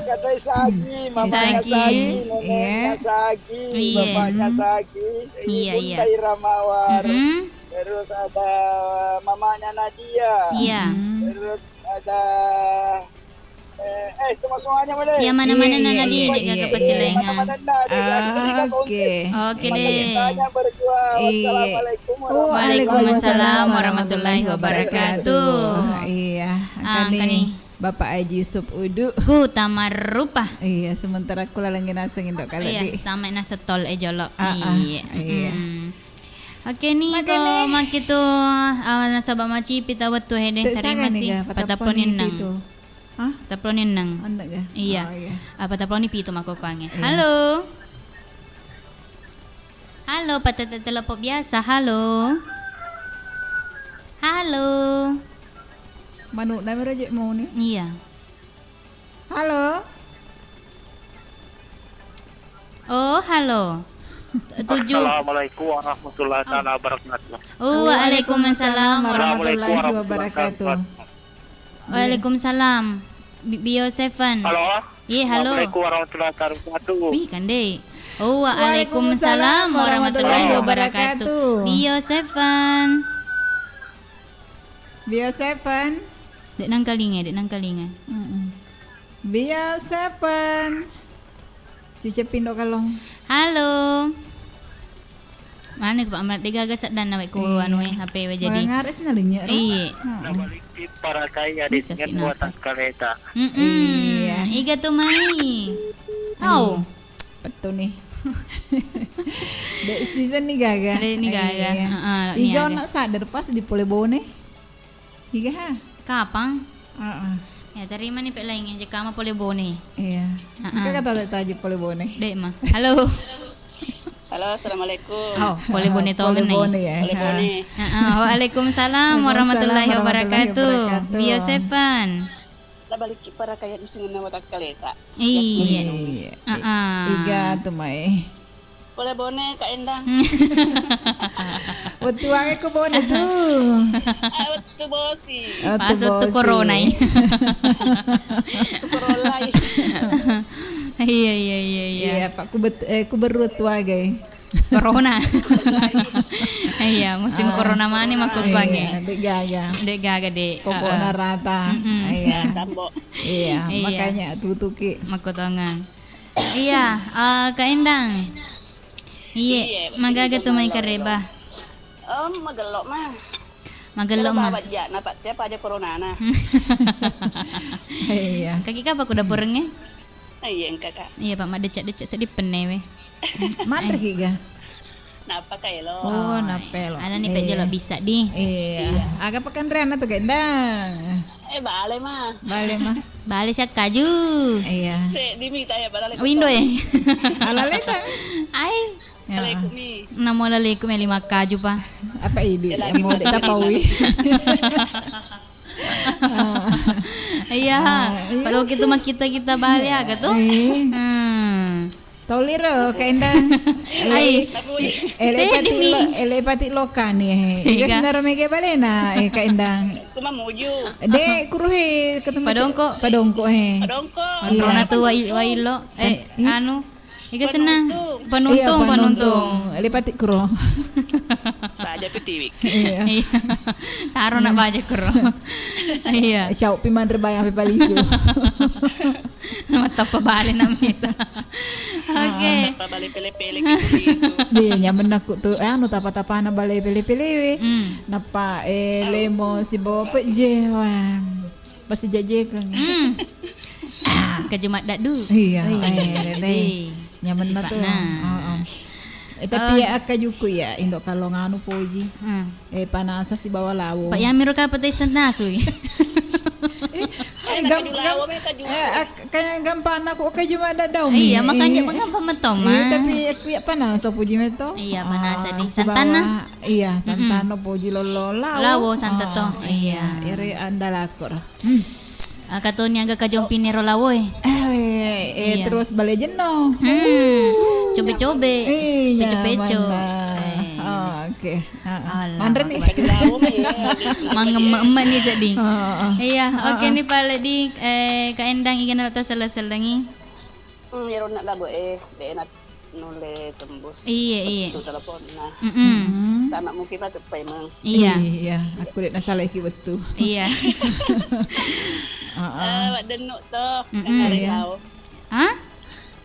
Katai Sagi, mamanya Sagi, neneknya Sagi, bapaknya Sagi, Bunda Iramawar. Mm-mm. Terus ada mamanya Nadia. Iya. Hmm. Terus ada, eh, eh, semua-semuanya boleh. Iya, mana-mana Nana Dia, iya, dek gaga pasilaingan. Mana-mana Nana Dia, aku beli kagak. Oke. Oke deh. Tanya berdua. Iya. Wassalamualaikum warahmatullahi wabarakatuh. Waalaikumsalam warahmatullahi wabarakatuh. Iya, ah, kani Bapak Haji Sup Udu. Ku Tamarupa. Iya, sementara ku lalengin aseng indok kali. Iya, di. Tama na setol e jolo. Ah, ah, iya. Iya. Mm-mm. Oke ni, ko makitu, ah, nasaba macipi tawettu hede, terima kasih. Pataponi neng. Hah? Pataponi neng. Anda ga? Iya. Oh, iya. Ah, pataponi pitu makokoange. Iya. Halo. Halo, patete telepon biasa. Halo. Halo. Manuk nami rojek mau ni? Iya. Halo. Oh, halo. Tujuh. Assalamualaikum warahmatullahi taala wabarakatuh. Oh, waalaikumsalam warahmatullahi wabarakatuh. Waalaikumsalam. Bi-, Bio Seven. Halo. Ye, halo. Assalamualaikum warahmatullahi wabarakatuh. Wih, kande. Oh, waalaikumsalam warahmatullahi wabarakatuh. Bio Seven. Bio Seven. Dek nangkalinga, dek nangkalinga. Mm-mm. Bio Seven. Cuce pindo kalong. Halo. Mana ke Pak Ahmad? Degaga seddan nawe ku anu e, H P we jadi. Mangares na lenyek ro. Iya. Heeh. Nabalikki parakai adik dengan watak kaleta. Mm-mm. Iya. Iga tu mai. Oh. Pettu nih. Dek season nih gaga. Dek nih gaga. Iya. Heeh, iga ona sadar pas di pole Bone. Iga ha? Kapang? Heeh. Ya, terima nih pek lainnya, jekama pole Bone. Iya. Heeh. Engka kata taji pole Bone. Dek mah. Halo. Halo, assalamualaikum. Oh, pole Bone tongen nih. Pole Bone ya. Pole Bone. Heeh. Waalaikumsalam warahmatullahi wabarakatuh. Bio Seven. Nabalikki parakai adik dengan watak kaleta. Iya. Iya. Heeh. Iga tu mai. Pole Bone, Kak Endang. Wettu wae ko Bone tu. Ah, wettu bosi. Wettu bosi. Pas wettu corona i. Wettu corona i. Iya, iya, iya, iya. Iya, Pak, ku bet-, eh, ku beru wettu wae. Corona. Iya, musim corona mani makkukkuangnge. Iya, dek gaga. Dek gaga, dek. Pokokna rata. Mm-mm. Iya. Iya, makanya tutuki. Makkutongeng. Iya, eh, Kak Endang. Iye, magaga tu mai kareba. Em, magello mah. Magello mah. Bajana, Pak, tiap aja coronana. Iya. Kaki kapa ku dapurengnge? Iya, engka, Kak. Iya, Pak, maddecek-decek seddi pennewe. Manre ki ga? Nappa ka elo. Oh, nappa elo. Anani pejjolo bisa di. Iya. Aga pakanreanna tu, Kak Endang? Eh, bale mah. Bale mah. Bale siakkaju. Iya. Seddi mi taya bale. Window e. Alaleta. Ai. Ya. Alaikum mi. Namo alaikum e lima kaju pa. Apa idi? Yang mau ditapaui. Iya. Kalau kita mah kita-kita bale aga tu. Iya. Hmm. Tau liro, Kak Endang. Ai, ele pati lo, ele pati lokani. Iga senaro mega balena, eh, Kak Endang. Kuma muju. De, kuruhe ketemu Padongko. Padongko, eh. Padongko. Iya. Rona tu wai-, wailo, eh, anu. Iga senang. Panuntung. Iya, panuntung, panuntung. Ele pati kuro. Baja pitiwik. Iya. Iya. Taro nak baja kuro. Iya. Cau pi manre bayang pi palisu. Matappa bale na misa. Oke. Matappa bale pele-pele gitu isu. Iya, nyaman aku tu. Eh, anu tapa-tapana bale pele-pele we. Hmm. Nappa, eh, lemo sibawa pejje. Wah. Pasti jajekeng. Hmm. Kaju maddaddu. Iya, eh, deh. Nyaman na tu. Heeh. Eh, tapi ya, akka juku ya, indo kalau nganu poji. Hmm. Eh, panasa sibawa lawo. Pak Yamiro ka petai senasui. Eh, gam-, gam-, eh, ak-, kayak gampang aku, oke, cuma ada daun. Iya, makanya mengapa metoma. Iya, tapi aku ya panasa poji meto. Iya, panasa di sibawa santana. Iya, santana poji lolo lawo. Lawo santato. Iya. Ere andalakur. Hmm. Aga toni aga kajompinero lawoe. Eh, eh, terus bale jenno. Hmm. Cobe-cobe. Iya, peco-peco. Mana? Eh. Oh, oke. Heeh. Manre ni. Mangemme-emme ni seddi. Heeh. Iya, oke ni pale di, eh, Kak Endang iga nalata sella-sellengi. Hmm, iyaro nak labo, eh, de na nulle tembus. Iya, iya. Wettu teleponna. Mm-mm. Tama mungkin matu paimeng. Iya. Iya, aku dek nasalai ki wettu. Iya. Heeh. Eh, Wak Denuk to. Mm-mm. Iya. Hah?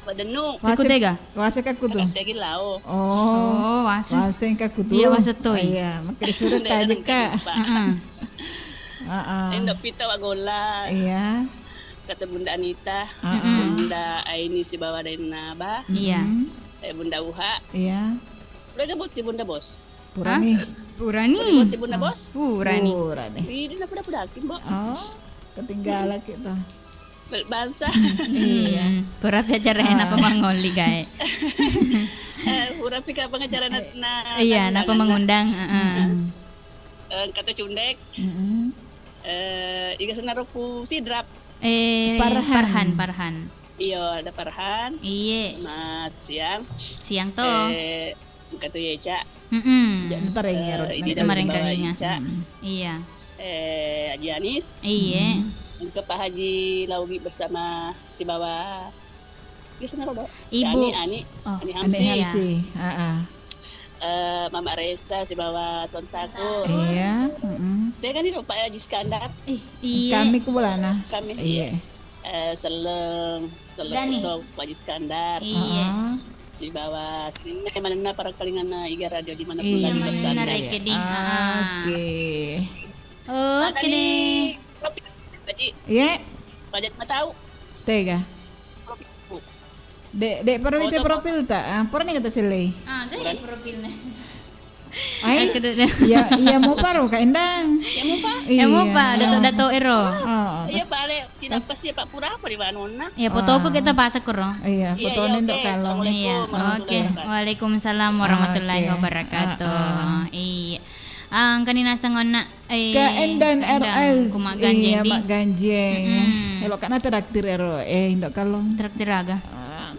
Wak Denuk. Wase-, tega? Wase ka kutu. Tegi lao. Oh. Oh, wase. Wase ka kutu. Iya, wase toi. Iya, makkeda sureta aja, Kak. Heeh. Heeh. Endo pita Wak Golla. Iya. Kata Bunda Anita, Bunda Aini sibawa Daeng Naba, iya. Eh, Bunda Uha. Iya. Udah ga botting Bunda Bos? Purani. Hah? Purani. Udah botting Bunda Bos? Purani. Purani. Widi na puda-pudakin, Bo. Oh, ketinggalan kita. Balik bahasa. Iya. Pura pi acara napa mangoli gae. Eh, pura pi kapang acara na, na, iya, napa mengundang, heeh. Eh, kata cundek. Mm-mm. Eh, iga senaro ku Sidrap. Eh, Parhan. Parhan, Parhan. Iyo, ada Farhan. Iye. Selamat siang. Siang to. Eh, engka tu Yeca. Mm-mm. Ja-, ntar ya, eh, Rod, ini ntar. Marengkalinga. Ica. Mm-mm. Iya. Eh, Haji Anis. Iye. Mm. Engka Pak Haji Laugi bersama sibawa, biasa naro do? Ibu. Ani, Ani, oh, Ani Hamsi. Ani Hamsi. Iya. Heeh. Eh, Mama Resa sibawa Tuan Takur. Iya, mm-mm. Tega ni Pak Haji Iskandar. Ih, iya. Kami ku bolana. Kami, iya. Iya. Eh, Selleng, Selleng Dani. Kudo, Pak Haji Iskandar. Iya. Heeh. Sibawa sininna, eh, manenna para kalinganna Iga Radio di mana pun. Iya, tadi manenna pesannya. Rekedi. Ah, heeh. Oke. Oke deh. Pak Haji. Iya. Pak Haji mau tahu? Tega. Profil. Dek, dek, perlu itu profil tak? Ah, pernah kata selei. Ah, gak profilnya. Ai, aku dulu. Iya, iya, mau paro, Kak Endang. Iya, mau pa? Iya, mau pa, dato-dato ero. Oh, iya, pas, balik, tidak pas, ya, Pak, pura apa di manonna? Ya, fotoku kita pas aku ro. Iya, iya, fotonya iya, ndok oke. Kalau. Assalamualaikum warahmatullahi wabarakatuh. Iya, oke. Waalaikumsalam warahmatullahi wabarakatuh. Ah, ah. Iya. Ah, engkani naseng onna. Eh, Kak Endan Endan, R S. Ku Mak Ganjeng, iya, di. Mak Ganjeng. Mm-mm. Elo kana traktir ero, eh, Indo Kalong. Traktir aga?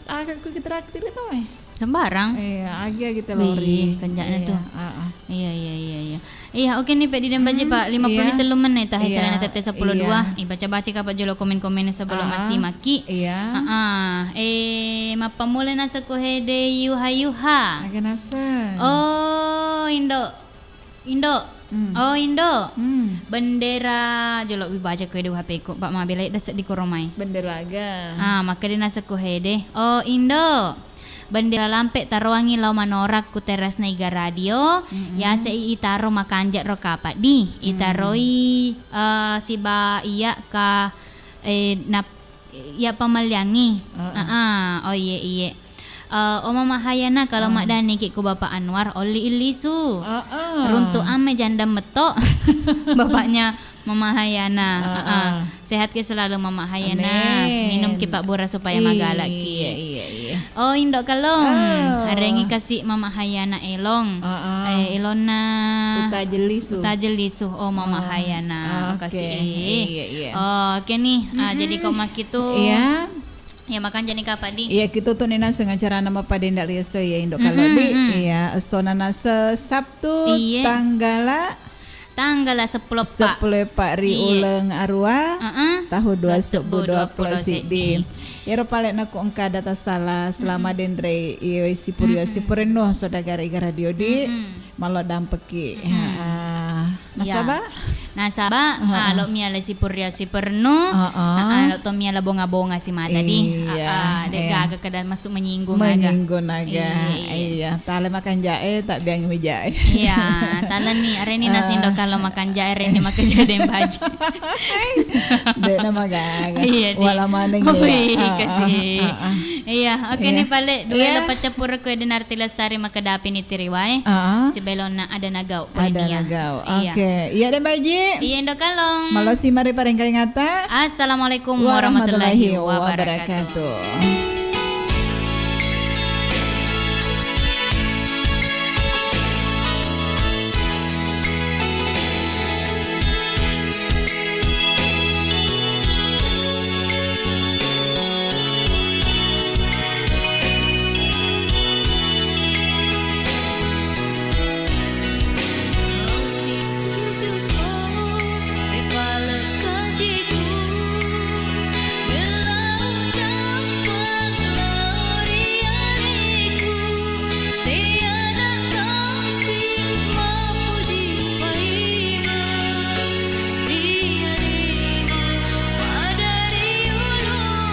Ah, aga ku traktir itu, eh. Sembarang. Iya, agi-agi telori. Wih, kenjaknya tuh. Iya, ah, ah. Iya, iya, iya, iya. Iya, oke nih, Pak Didem Baji, Pak. Lima puluh telu menit, tahe selena tete sepuluh dua. Iya. Ih, baca-baca apa jolo komen-komen sebelum masih maki. Iya. Ah, ah. Eh, mappamula nasa ku hede yuha-yuha. Aga nasa. Oh, Indo. Indo. Hmm. Oh, Indo. Hmm. Bendera, jolo wi baca ku hede U H P ku, Pak, mabela ida seddi koromai. Bendera aga? Ah, makkeda naseng ku hede. Oh, Indo. Bendera lampe taroangi lao manorak ku terasna Iga Radio. Mm-mm. Yase i itaro makanja ro kapa di. Mm. Itaroi, eh, siba iya ka, eh, nap-, Iya, pamalliangi. Heeh. Heeh. Oh, iye, iye. Eh, oh, Mama Hayana, kalau maddani ki ku Bapak Anwar, olli illisu. Heeh. Runtu ame janda meto. Bapaknya Mama Hayana. Heeh. Heeh. Sehat ki selalu, Mama Hayana. Amin. Minum ki Pak Bura supaya magala ki. Iya, iya, iya. Oh, Indo Kalong. Oh. Arengi kasih Mama Hayana elong. Heeh. Eh, elonna. Uta Jelisu. Uta Jelisu. Oh, Mama Hayana. Oh, oke. Kasih. Iya, iya. Oh, oke nih. Ah, jadi kok makitu. Iya. Ya, makan jani kapa di? Iya, kita tuh nina setengah cara nama pada ndak lias tuh ya, Indo Kalong di. Mm-mm. Iya, estona nasa Sabtu, iya, tanggala Tanggala seppulo eppa. Seppulo eppa ri uleng arua, heeh, tahu dua sebbu dua puluh seddi. Iyaro pale nako engka data salah, selama denre iyo sipurio sipurenno saudara Iga Radio di, malo dampeki. Heeh. Nasaba? Nasaba, ah, lo miala sipurio sipurenno, heeh, lo to miala bonga-bonga si mata di. Iya, heeh, de gaga kada masuk menyinggung aga. Menyinggung aga. Iya, iya. Iya. Tala makan jae, tak biang mi jae. Iya, tala ni, areni nasi Indo Kalong makan jae, areni makan jae deng baji. Dek nama gaga. Iya, di. Wala maneng. Wih, kasih. Iya, oke nih, pale dua lo pacappur ko Eden Arti Lestari makkeda api ni tiriwae. Heeh. Sebelumna ada nagau. Ada nagau. Iya. Oke. Iya deng baji. Iya, Indo Kalong. Malosi mari parengkaling ata. Assalamualaikum warahmatullahi wabarakatuh.